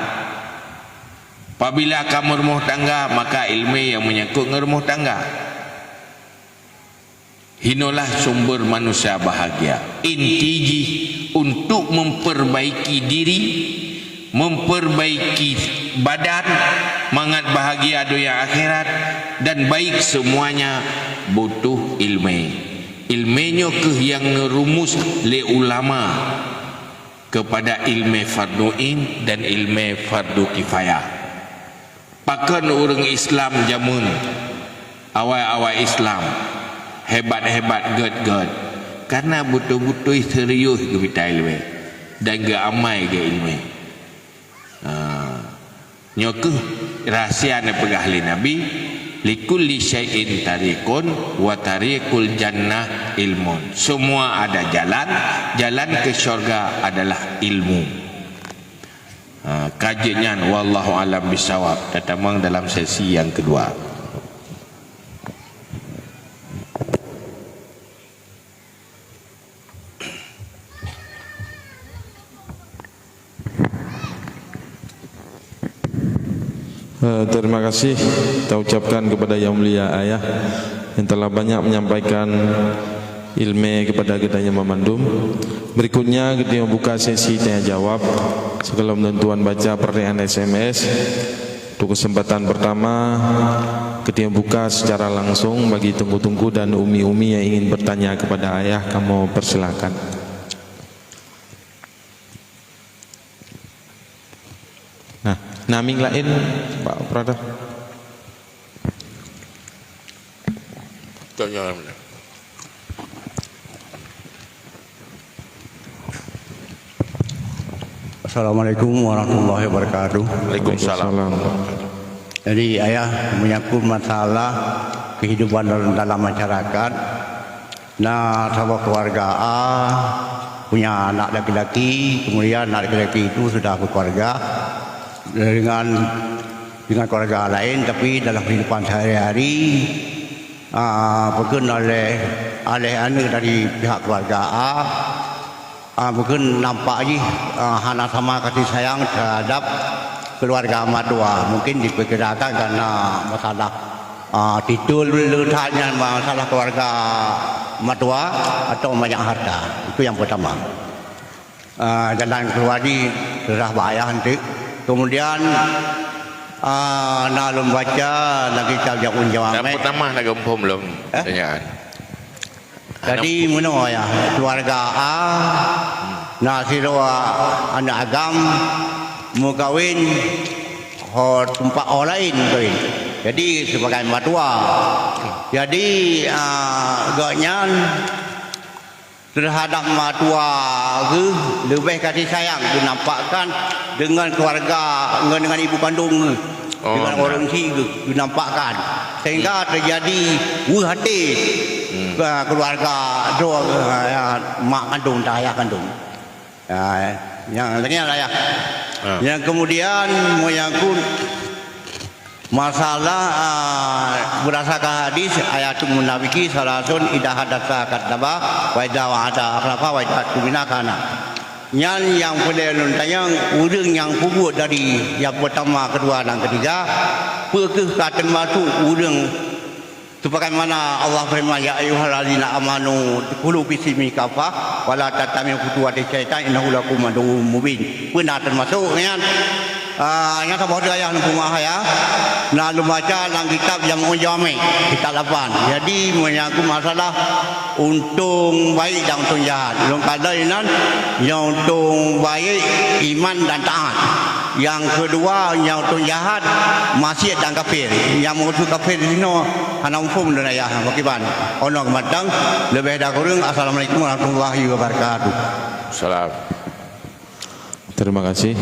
Apabila ka meurumoh tangga, maka iéleumé nyang meunyangkot ngon rumoh tangga. Hinoe lah sumber manusia bahagia. Inti jih untuk memperbaiki diri, memperbaiki badan, mangat bahagia donya akhirat, dan baik semuanya butuh iéleumé. Iéleumé nyoe kheueh nyang neurumus lé ulama kepada iéleumé fardu ain dan iéleumé fardu kifayah. Pakon ureuëng Islam jameun, awai-awai Islam, hebat-hebat gét-gét, karena beutôi-beutôi serius geumita iéleumé dan geuamai gét iéleumé. Ha. Nyoe kheueh rahsia neupeugah lé Nabi, "Likulli syai'in tariqun wa tariqul jannah ilmun." Semua ada jalan, jalan ke syurga adalah ilmu. Ha, ka jeuet nyan, wallahu alam bisawab. Tatamong dalam sesi nyang keudua. Eh, terima kasih kita ucapkan kepada Yang Mulia Ayah yang telah banyak menyampaikan ilmu kepada kita yang memandum. Berikutnya, kita buka sesi tanya jawab sebelum tuan baca pertanyaan S M S. Untuk kesempatan pertama, kita buka secara langsung bagi tungku-tungku dan umi-umi yang ingin bertanya kepada Ayah, kamu persilakan. Nah, naming lain, Pak Prada. Assalamualaikum warahmatullahi wabarakatuh. Waalaikumsalam. Jadi, Ayah, menyangkut masalah kehidupan dalam, dalam masyarakat, na saboh keluarga A punya anak laki-laki, kemudian anak laki-laki itu sudah berkeluarga dengan, dengan keluarga lain, tapi dalam kehidupan sehari-hari, ah, mungkin oleh, oleh aneuk dari pihak keluarga A, ah, mungkin nampak jih, ah, hana sama kasih sayang terhadap keluarga mertua. Mungkin diperkirakan karena masalah, ah, titel le that nyan, masalah keluarga mertua atau banyak harta. Itu yang pertama. Ah, jalan keluar jih terserah bak Ayah nanti. Kemudian, ah, na lôn baca lagi kitab Jami'ul Jawami'. Nyang pertama na geuphom lom. Eh? Tanyaan. Jadi, meunoe, Ayah, keluarga A, Na sidroe aneuk agam meukawen ho teumpat ho laén meukawen. Jadi sibagai meutuah. Jadi, a, gobnyan teuhadab meutuah geuh leubeh kasih sayang geunampakkan deungon keuluwarga ngon deungon ibu kandong geuh, deungon ureuëng chik geuh geunampakkan, sehingga teujadi weueh até keuluwarga droe geuh, mak kandong dan ayah kandong. Ha, nyang lagée nyan lah, ya. Ha. Nyang keumudian menyangkut masalah, a, beurdasarkan hadis, ayatul munafiki salasun idza hadatsa kadzaba, wa idza wa'ada akhlafa, wa idza tumina khana. Nyan nyang peureulée lôn tanyong, ureuëng nyang peubuet dari nyang peurtama, keudua dan keutiga, peu kheueh ka teumasok ureuëng Sebagaimana Allah feureuman, "Ya ayyuhallazina amanu udkhulu fis silmi kaffah, wa la tattabi'u khutuwatis syaitan, innahu lakum aduwwum mubin." Peue na teumasok nyan? Ah, nyang saboh dua ayah lôn peugah ya. Na lôn baca lam kitab Jam'ul Jawami', kitab lapan. Jadi, meunyoe masalah untông baik dan untông jahat, lôn kalon inan, nyang untông baik iman dan taat. Nyang keudua, nyang untông jahat, maksiat dan kafir. Nyang meukeusut kafir di sinoe hana muphom lôn ayah, pakriban. Ono geumatang, leubeh dan kureueng, Assalamualaikum warahmatullahi wabarakatuh. Salam. Terima kasih.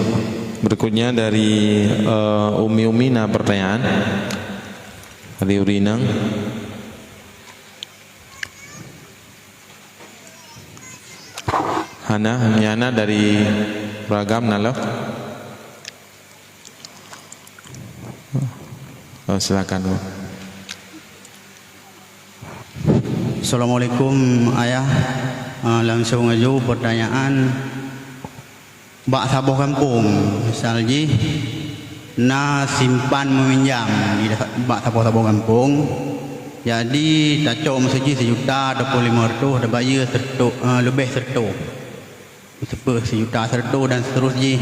Berikutnya dari, eh, Umi. Umi na pertanyaan? Dari Urinang. Hana, nyang na dari Ragam na lom? Oh, silakan, Bu. Assalamualaikum, Ayah. Ah, langsung aju pertanyaan. Bak saboh gampông, misal jih na simpan meuminjam di, bak saboh-saboh gampông, jadi tacok meuseujih sijuta ataupun limong reutôh, tabayeue sireutôh, eh, leubeh sireutôh, seupeu sijuta sireutôh dan seterus jih.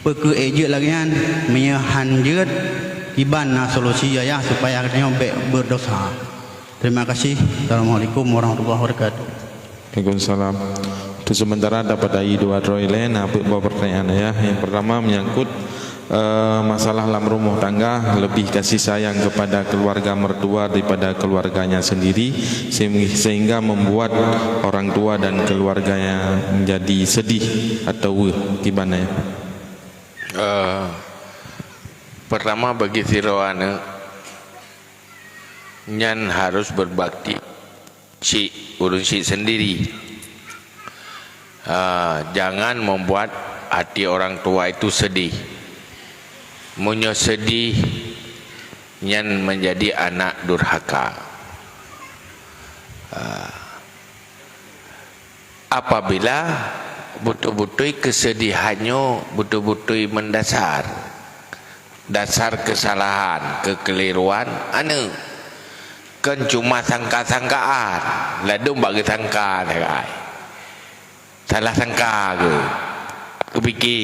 Peu kheueh jeuet lagée nyan? Meunyoe han jeuet, kiban na solusi, Ayah, supaya geutanyoe bék beurdosa? Terima kasih. Assalamualaikum warahmatullahi wabarakatuh. Waalaikumsalam. Untuk sementara dapat dari dua droe ilée na peuet boh pertanyaan, ya. Yang pertama menyangkut, eh, masalah lam rumah tangga, lebih kasih sayang kepada keluarga mertua daripada keluarganya sendiri, sehing-, sehingga membuat orang tua dan keluarganya menjadi sedih atau weueh. Gimana, ya? Eh, pertama bagi sidroe aneuk, nyan harus berbakti cik, ureuëng cik sendiri. Ah, jangan membuat hati orang tua itu sedih. Meunyoe sedih, nyan menjadi anak durhaka. Ah, apabila beutôi-beutôi keusedihan nyoe beutôi-beutôi meundasar, dasar keusalahan, keukeuliruan aneuk. Kon cuma sangka-sangkaan, ladôm bak geusangka sagai. Salah sangka geuh, geupike,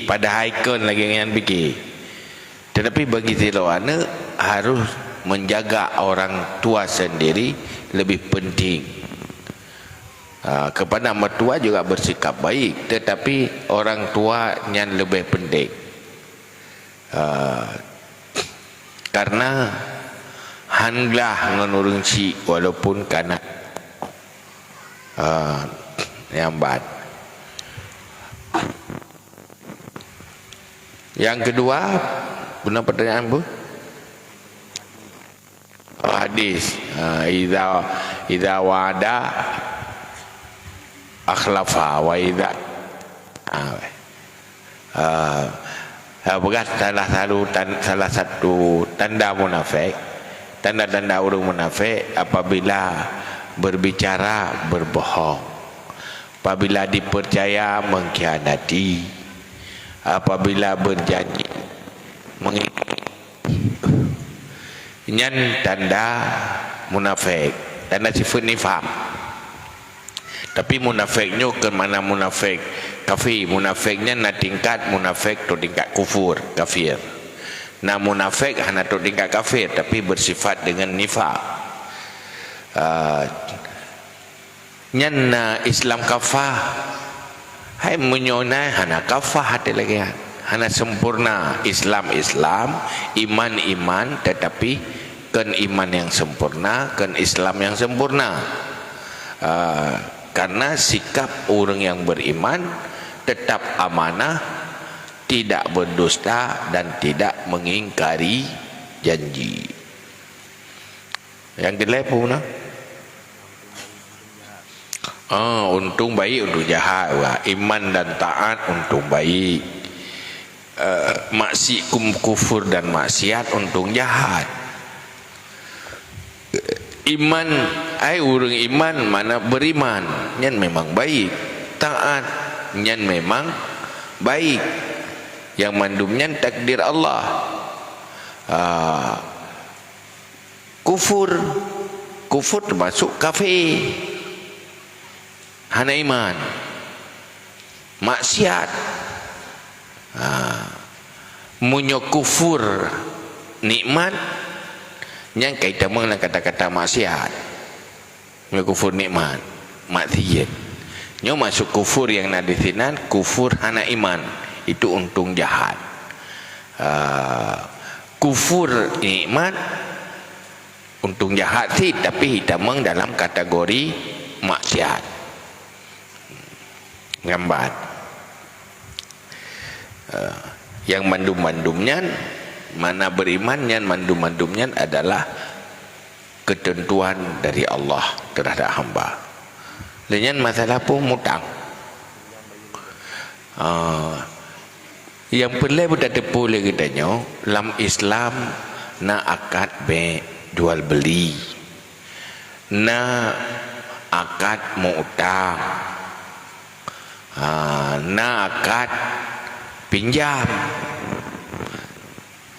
padahai kon lagée nyan pike. Tetapi bagi sidroe aneuk harus menjaga orang tua sendiri lebih penting. Ah, kepada mertua juga bersikap baik, tetapi orang tua nyan leubeh penting. Ah, karena han glah ngon ureuëng chik walaupun kana, ah, nyang ban. Yang kedua, guna pertanyaan bu? Oh, hadis. Ha, idza, idza wa'ada akhlafa wa idza, ha, ha, ha, peugah salah satu tan-, salah satu tanda munafik, tanda-tanda ureuëng munafik apabila berbicara berbohong, apabila dipercaya mengkhianati, apabila berjanji mengingkari. Nyan tanda munafik, tanda sifat nifak. Tapi munafik nyoe kon makna munafik kafé. Munafik nyan na tingkat munafik tu tingkat kufur, kafir. Na munafik hana tu tingkat kafir, tapi bersifat dengan nifak. Ah, Nyan na Islam kafah, Hai meunyoe na hana kafah até lagée nyan. Hana sempurna. Islam, Islam, iman, iman, tetapi kon iman nyang sempurna, kon Islam nyang sempurna. Ah, karena sikap ureuëng nyang beriman tetap amanah, tidak berdusta dan tidak mengingkari janji. Nyang keulhée peue na? Ah, untông baik, untông jahat. Wah, iman dan taat untông baik. Eh, maksi-, kum-, kufur dan maksiat untông jahat. Iman, ai ureuëng iman makna beriman, nyan memang baik. Taat, nyan memang baik. Nyang mandum nyan takdir Allah. Ah, kufur, kufur teumasuk kafé, hana iman, maksiat. Ha, meunyoe kufur nikmat, nyan ka itamong lam kata-kata maksiat. Nyoe kufur nikmat, maksiat. Nyoe maksud kufur nyang na di sinan, kufur hana iman. Itu untông jahat. Ah, kufur nikmat, untông jahat cit, tapi itamong dalam kategori maksiat. Nyan ban. Eh, nyang mandum-mandum nyan, makna beriman nyan mandum-mandum nyan adalah ketentuan dari Allah terhadap hamba. Lé nyan masalah peue mutang. Ah, nyang peureulée beutateupeue lé geutanyoe, lam Islam na akad bék jual beuli. Na akad meuutang. Ha, na akad pinjam.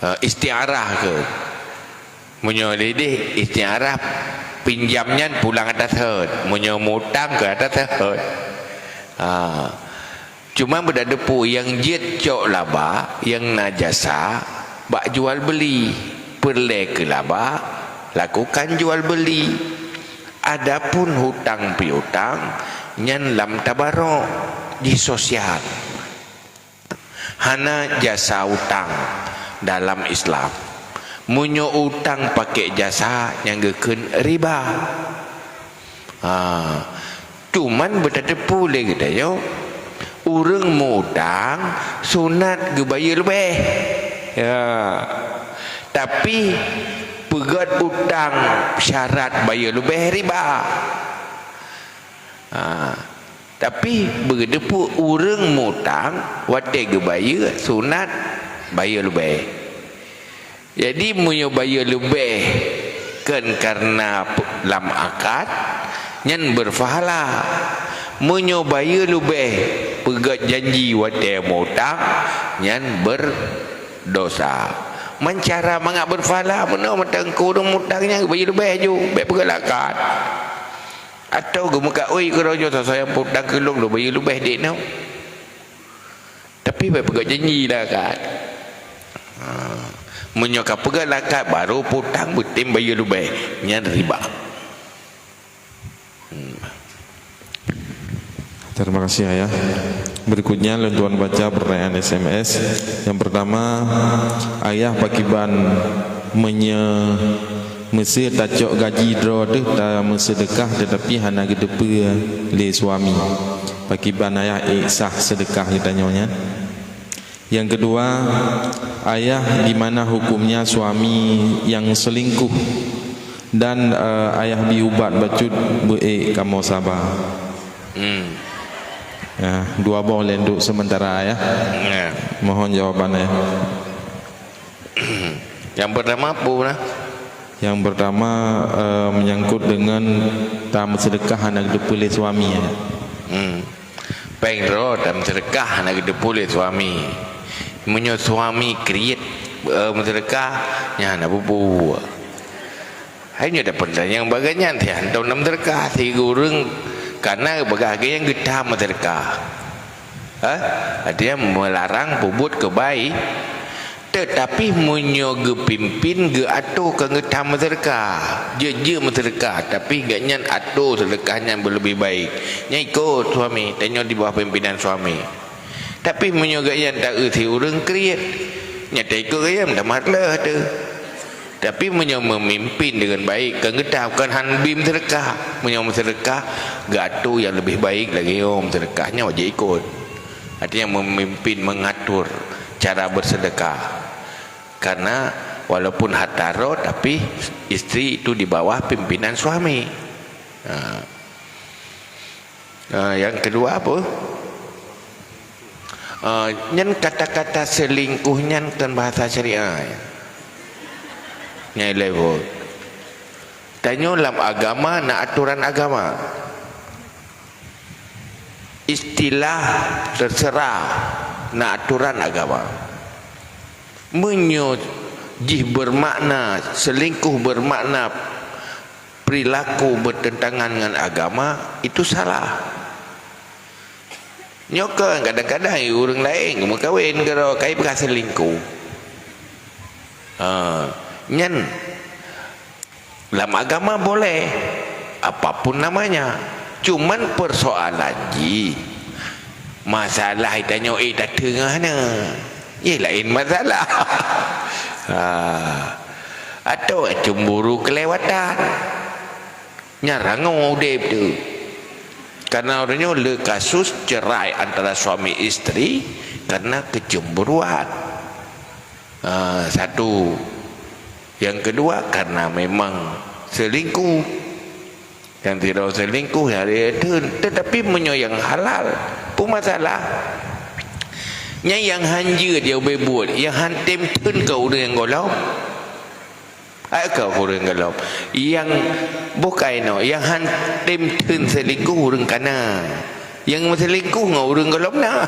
Ha, isti'arah keu. Meunyoe lideh isti'arah, pinjam nyan pulang atas hot. Meunyoe meuutang keu atas hot. Ha. Cuma beutateupeue nyang jeuet cok laba, nyang na jasa, bak jual beuli. Peureulée keu laba, lakukan jual beuli. Adapun hutang piutang, nyan lam tabarok, jisosial. Hana jasa utang dalam Islam. Meunyoe utang pakai jasa, nyan geukheun riba. Ha, cuman beutateupeue lé geutanyoe, ureuëng meuutang sunat geubayeue leubeh. Ya. Tapi peugét utang syarat bayeue leubeh riba. Ha, tapi beutateupeue ureuëng mutang watée geubayeue sunat bayeue leubeh. Jadi meunyoe bayeue leubeh kon kareuna pe-, lam akad, nyan beurpahala. Meunyoe bayeue leubeh peugét janji watée mutang, nyan beurdosa. Man cara mangat beurpahala, meunoe mantong keu ureuëng mutang nyan bayeue leubeh ju, bék peugét lam akad. Atawa geumeukat, "Oi, keudroe nyoe soe-soe nyang peutang keu lôn, lôn bayeue leubeh deh nyoe." Tapi bék peugét janji lam akad. Ha. Meunyoe ka peugét lam akad, baru peutang beutem bayeue leubeh, nyan riba. Hmm. Terima kasih, Ayah. Berikutnya, lôn tuan baca pertanyaan S M S. Yang pertama, Ayah, pakriban meunyoe meusé tacok gaji droe teuh tameuseudeukah, tetapi hana geuteupeue lé suami? Pakriban, Ayah, ék sah seudeukah geutanyoe nyan? Yang kedua, Ayah, di mana hukumnya suami yang selingkuh dan, eh, Ayah bri ubat bacut beu ék kamoe saba? Hmm. Ya, dua boh lé untuk sementara, Ayah. Ya. Mohon jawaban, Ayah. Yang pertama apa, nah? Yang pertama, eh, menyangkut dengan tameuseudeukah hana geuteupeue lé suami, Ayah. Hmm. Péng droe tameuseudeukah hana geuteupeue lé suami. Meunyoe suami kriet, eh, meuseudeukah, nyan hana peue-peue. Hai nyoe dapat tanyong bagai nyan, teuh hantom na meuseudeukah, sigoe ureuëng kana bagaih nyang geutam meuseudeukah. Hah? Artinya melarang peubuet keubai-, Teutapi meunyoe geupimpin, geuatô keu geutam meuseudeukah, jeuet-jeuet meuseudeukah, tapi gobnyan atô seudeukah nyan beuleubeh baik, nyan ikot suami, tanyoe di bawah pimpinan suami. Tapi meunyoe gobnyan taeu si ureuëng kriet, nyan taikot gobnyan, tamah leuh teuh. Tapi meunyoe meumimpin deungon baik, keu geutam kon han bi meuseudeukah. Meunyoe meuseudeukah, geuatô nyang leubeh baik lagée nyoe meuseudeukah, nyan wajéb ikot. Artinya memimpin, mengatur cara bersedekah. Karena walaupun harta roh, tapi istri itu di bawah pimpinan suami. Ha. Ha, yang kedua apa? Ha, nyan kata-kata selingkuh nyan kan bahasa syariah. Nyai level. Tanyoe lam agama na aturan agama. Istilah terserah na aturan agama. Meunyoe jih bermakna, selingkuh bermakna perilaku bertentangan ngon agama, itu salah. Nyoe kon kadang-kadang ureuëng laén geumeukawen keudroe, ka ipeugah selingkuh. Ha, nyan lam agama boleh, apapun namanya. Cuman persoalan jih, masalah tanyoe, eh, tateungoh na. Ye laén masalah. Ha. Atau cemburu kelewatan. Nyan rangoe udeb tu. Karena uroe nyoe le kasus cerai antara suami isteri karena kecemburuan. Ha, satu. Yang kedua, karena memang selingkuh. Yang tidak selingkuh, ya, dia tu. Tetapi meunyoe nyang halal, peue masalah. Nyan nyang han jeuet nyang ubé buet, nyang han tem theun keu ureuëng nyang gohlom. Ai keu ureuëng gohlom. Nyang bukai no, nyang han tem theun selingkuh ureuëng kana. Nyang meuselingkuh ngon ureuëng gohlom na.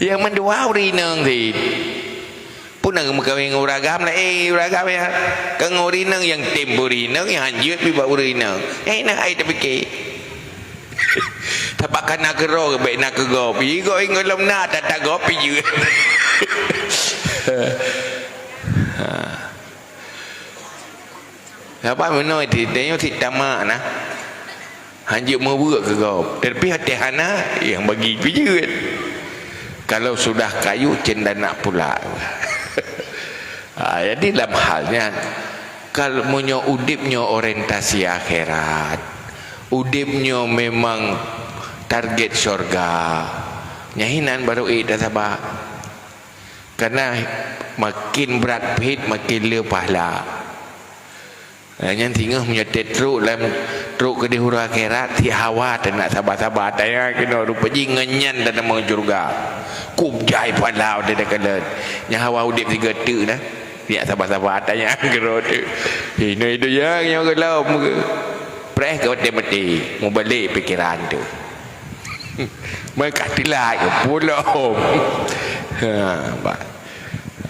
Nyang mandua ureuëng inong cit. Peue na geumeukawen ngon ureuëng agam laén, ureuëng agam ya. Ka ngon ureuëng inong nyang tem ureuëng inong, nyang han jeuet pi bak ureuëng inong. Eh, na ai tapike. Tabak kana keudroe bèk na keu gob. Ih, gob inong lom na, tata gob pi jeuet. Ha. Saban meunoe ti, tanyoe sit tamak na. Hanjeuet meubuet keu gob. Tapi até hana, nyang bagi pi jeuet. Kalau sudah kayu, cendana pula. Ha, jadi lam hal nyan, kal-, meunyoe udeb nyoe orientasi akhirat, udeb nyoe memang target syurga, nyan hinan barô ék tasaba. Karena makin brat phet, makin le pahala. Eh, nyan singoh meunyoe trok lam, trok keudeh uroe akhirat, si hawa teunak saba-saba, tanyong keunoe rupa jih ngon nyan tatamong syeuruga. Kub jai pahala watèe takalon. Nyang hawa udeb sigoe teuk na. Nyak saba-saba, tanyong keudroe teuk. Hinoe donya nyoe gohlom. Preh ka watèe maté, mubalek pikeran tu. Meuka teulat keu pulom. Ha, ba.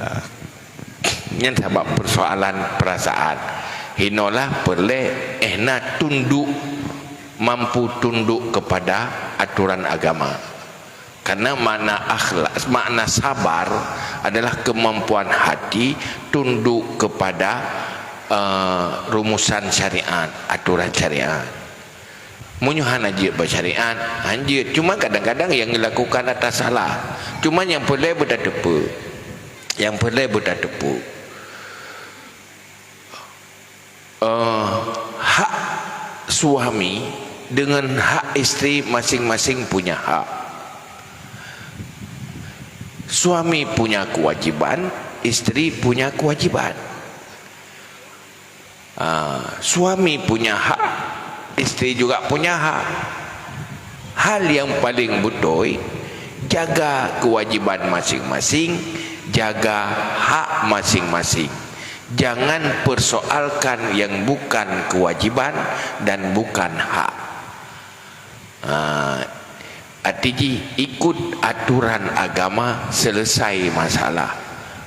Ha. Nyan sabab persoalan perasaan. Hinoe lah peureulèe éh na tunduk, mampu tunduk kepada aturan agama. Karena makna akhlak, makna sabar adalah kemampuan hati tunduk kepada, eh, rumusan syariat, aturan syariat. Meunyoe hana jeuet bak syariat, han jeuet. Cuma kadang-kadang nyang dilakukan atas salah. Cuma nyang peureulèe beutateupeue. Nyang peureulèe beutateupeue. Eh, hak suami dengan hak isteri masing-masing punya hak. Suami punya kewajiban, isteri punya kewajiban. Ah, suami punya hak, isteri juga punya hak. Hal yang paling beutôi, jaga kewajiban masing-masing, jaga hak masing-masing. Jangan persoalkan yang bukan kewajiban dan bukan hak. Ah, arti jih, ikut aturan agama, selesai masalah.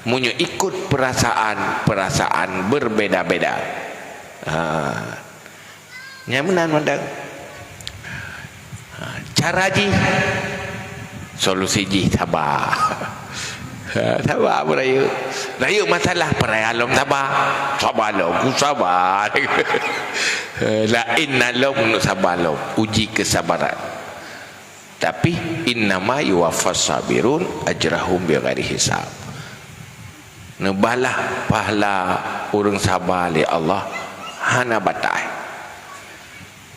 Meunyoe ikut perasaan, perasaan berbeda-beda. Ah, nyan meunan mandang. Ah, cara jih, solusi jih saba. Ha, saba beurayeuk. Rayeuk masalah, peuraya lom saba. Saba lom, ku saba. Laén na lom, saba lom. Uji kesabaran. Tapi, "Innama yuwaffas sabirun ajrahum bighairi hisab." Neubalah pahala ureuëng saba lé Allah hana batai.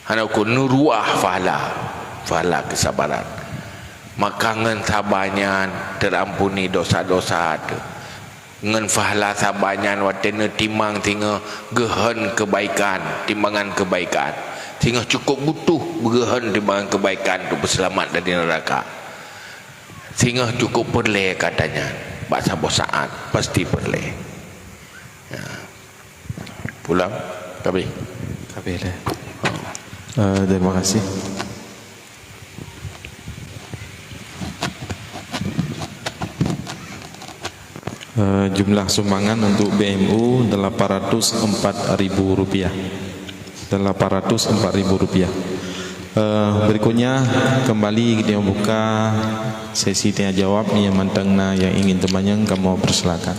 Hana ukur, neuruah pahala, pahala keusabaran. Maka ngon saba nyan teurampuni dosa-dosa teuh. Ngon pahala saba nyan watée neutimang singoh geuhon keubaikan, timbangan keubaikan. Singoh cukup butuh geuhon timbangan keubaikan untuk peuseulamat dari neuraka. Singoh cukup peureulée kata nyan, bak saboh saát pasti peureulée. Ya. Pulang. Habis. Habis dah. Eh, terima kasih. Eh, jumlah sumbangan untuk B M U delapan ratus empat ribu rupiah. Delapan ratus empat ribu rupiah. Eh, berikutnya, kembali kita buka sesi tanya jawab. Nyang mantong na nyang ingin teumanyong, kamoe persilakan.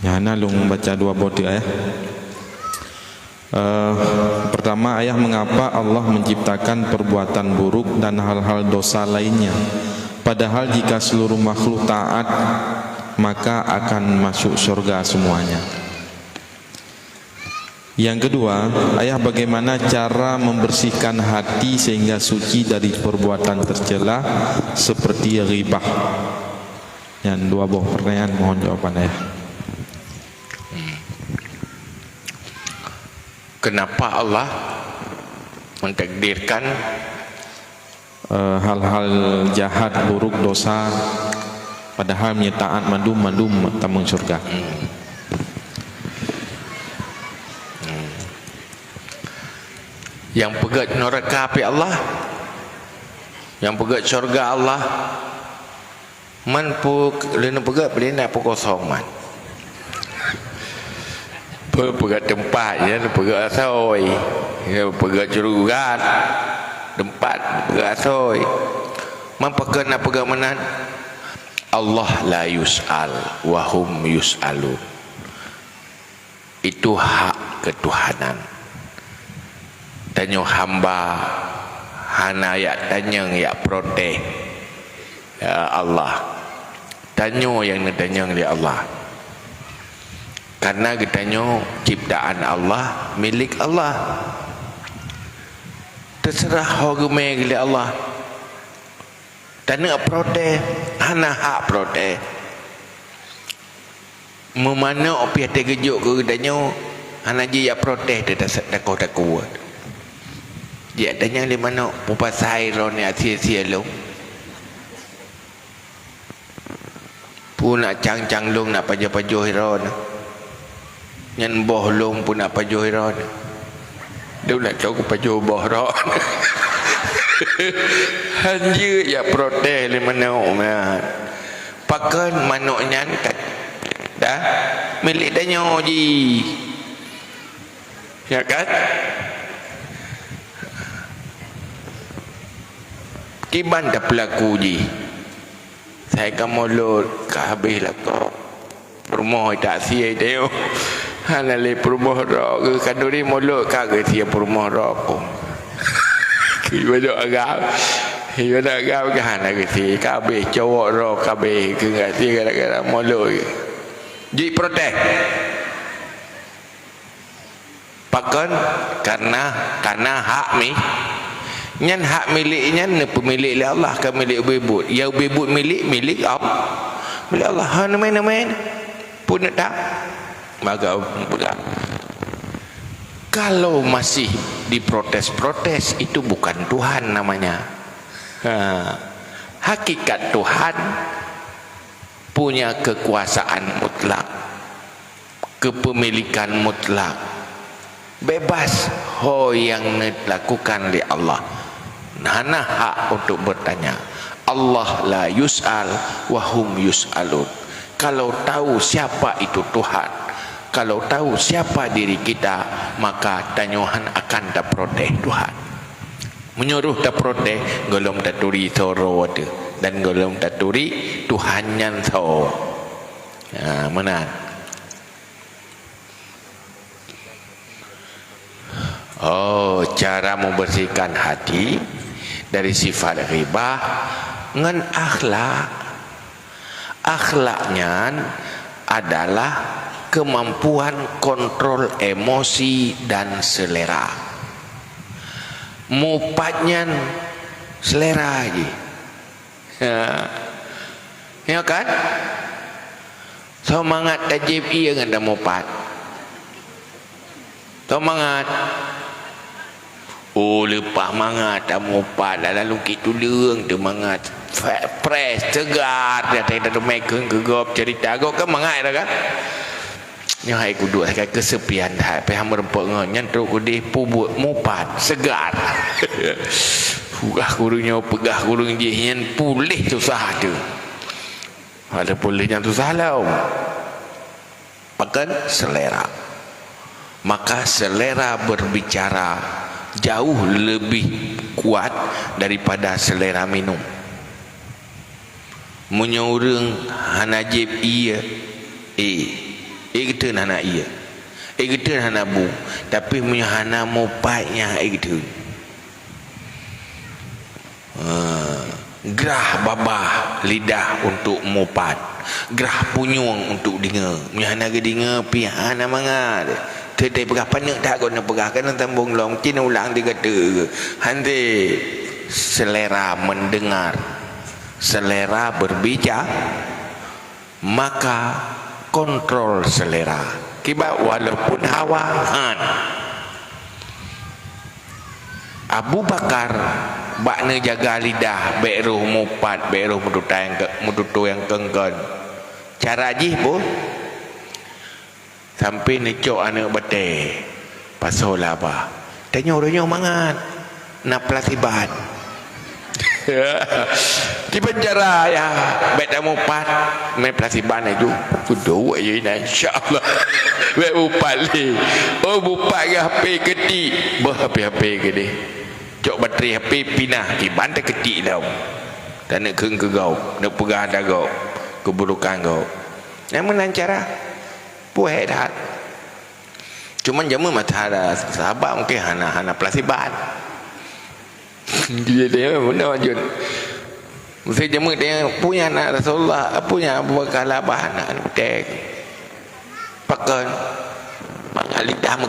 Nyang hana lôn baca dua boh teuk, ya. Eh, pertama, ayah, mengapa Allah menciptakan perbuatan buruk dan hal-hal dosa lainnya? Padahal jika seluruh makhluk taat, maka akan masuk surga semuanya. Yang kedua, ayah, bagaimana cara membersihkan hati sehingga suci dari perbuatan tercela seperti ghibah? Nyan dua boh pertanyaan, mohon jawaban ayah. Kenapa Allah mentakdirkan eh, hal-hal jahat, buruk, dosa, padahal meunyo taat mandum-mandum tamong syurga. Hmm. Hmm. Nyang peugét neuraka pih Allah, nyang peugét syurga Allah. Man pu-, lôn peugét, peue na peukosong man. Peue peugét teumpat, ya, peugét asoi. Ya, peugét syurga, teumpat peugét asoi. Man pakon na peugét meunan? Allah la yus'al wa hum yus'alun. Itu hak ketuhanan. Tanyoe hamba hana jak tanyong, jak protes. Ya Allah, tanyoe nyang neutanyong lé Allah. Karena geutanyoe ciptaan Allah, milék Allah. Teuseurah ho geumé lé Allah. Taneuk protes, hana hak protes. Meumanök pih teugeujok keu geutanyoe, hana jijak protes teuh, takoh-takoh. Jijak tanyong lé manök, "Peue pasai droeneuh asie-asie lôn? Peue na cang-cang lôn na pajoh-pajoh droeneuh? Nyan boh lôn peue na pajoh droeneuh?" Lôn nak cok pajoh boh droeneuh. Hanjeuet jak protes lé manök nyan. Pakon manök nyan ka, dah, milék tanyoe jih. Ya kan? Kiban tapeulaku jih. Sai ka mulod, ka habéh lakoe. Peurumoh tak sie teuh. Hana lé peurumoh droe, khanuri mulod ka geusie peurumoh droe kong. Ibadat agam. Ibadat agam ka hana geusie. Ka habéh cowok droe, ka habéh keu geusie gara-gara mulod. Jiprotes. Pakon? Karena, karena hak mi-, nyan hak milék nyan neupeumilék lé Allah, ka milék ubé buet. Ya ubé buet milék, milék Allah. Milék Allah. Ha, neumén, neumén. Pun tak? Maka peugah. Kalau masih diprotes-protes, itu bukan Tuhan namanya. Ha. Hakikat Tuhan punya kekuasaan mutlak, kepemilikan mutlak, bebas ho nyang neulakukan lé Allah, hana hak untuk bertanya. Allah la yus'al wa hum yus'alun. Kalau tahu siapa itu Tuhan, Kalau tahu siapa diri kita, maka tanyoe han akan taprotes Tuhan. Meunyoe roh taprotes, gohlom taturi soroe teuh, dan gohlom taturi Tuhan nyan soe. Ha, meunan. Oh, cara membersihkan hati dari sifat ghibah ngon akhlak. Akhlak nyan adalah kemampuan kontrol emosi dan selera. Mupat nyan selera jih. Ya. Ya kan? Soe mangat tajieb ie ngon tamupat. Soe mangat. Oh, leupah mangat tamupat, lalu ki tuleueng teuh mangat. Fe-, fresh, segar, dah tadi dah meukheun keu gob cerita. Gob kan mangat dah kan? Nyoe hai kuduek, hai keusepian that, pih hana meureumpok ngon nyan trok keudeh pubuet mupat, segar. Peugah kureueng nyoe, peugah kureueng jih, nyan puléh susah teuh. Ada puléh nyang susah lom. Pakon selera. Maka selera berbicara jauh lebih kuat daripada selera minum. Meunyoe ureueng hana jieb ie, eh, eh geuteun hana ie. Eh geuteun hana bu. Tapi meunyoe hana mupat nyan eh geuteun. Ha, grah babah lidah untuk mupat. Grah punyueng untuk dingoe. Meunyoe hana geudeungoe pih hana mangat. Teutai peugah paneuk that gobnyan peugah keunan tambong lom, cit ulang di gata. Hante selera mendengar. Selera berbicara, maka kontrol selera. Kiban walaupun hawa han. Abu Bakar bak neujaga lidah, bèk roh mupat, bèk roh meututoe nyang ke-, meututoe nyang keungkon. Cara jih boh, sampai neucok aneuk batèe. Pasoe laba. Tanyoe uroe nyoe mangat. Na plasiban. Kiban cara ya, bèk tamupat, mé plasiban laju. Kuduek je inan, insya Allah. Bèk mupat lé. Oh, mupat ngon H P keutik. Beuh, H P-H P keudeh. Cok bateri H P pinah, kiban takeutik lom. Taneuk kheun keu gob, neuk peugah ata gob, keuburokan gob. Nyang meunan cara. Puhèe that. Cuman jameun masa ada sahabat mungkin hana, hana plasiban. Jadi dia beuna lanjut. Mesti jameun dia punya anak Rasulullah, punya Abu Bakar labah anak teh. Pakon mangat lidah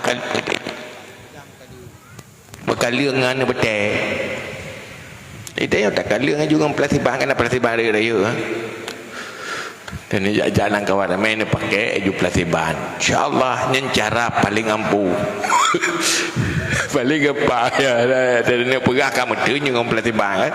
meukaleueng ngon beutée. Ita nyang takaleueng aju ngon plasiban, kan plasiban rayeuk-rayeuk, ha. Dan jak-jak lam kawan ramé ni pakai aju plasiban. Insya Allah nyan cara paling ampuh. Paling gampang ya. Dan ni peugah ka meuteunyoe ngon plasiban kan.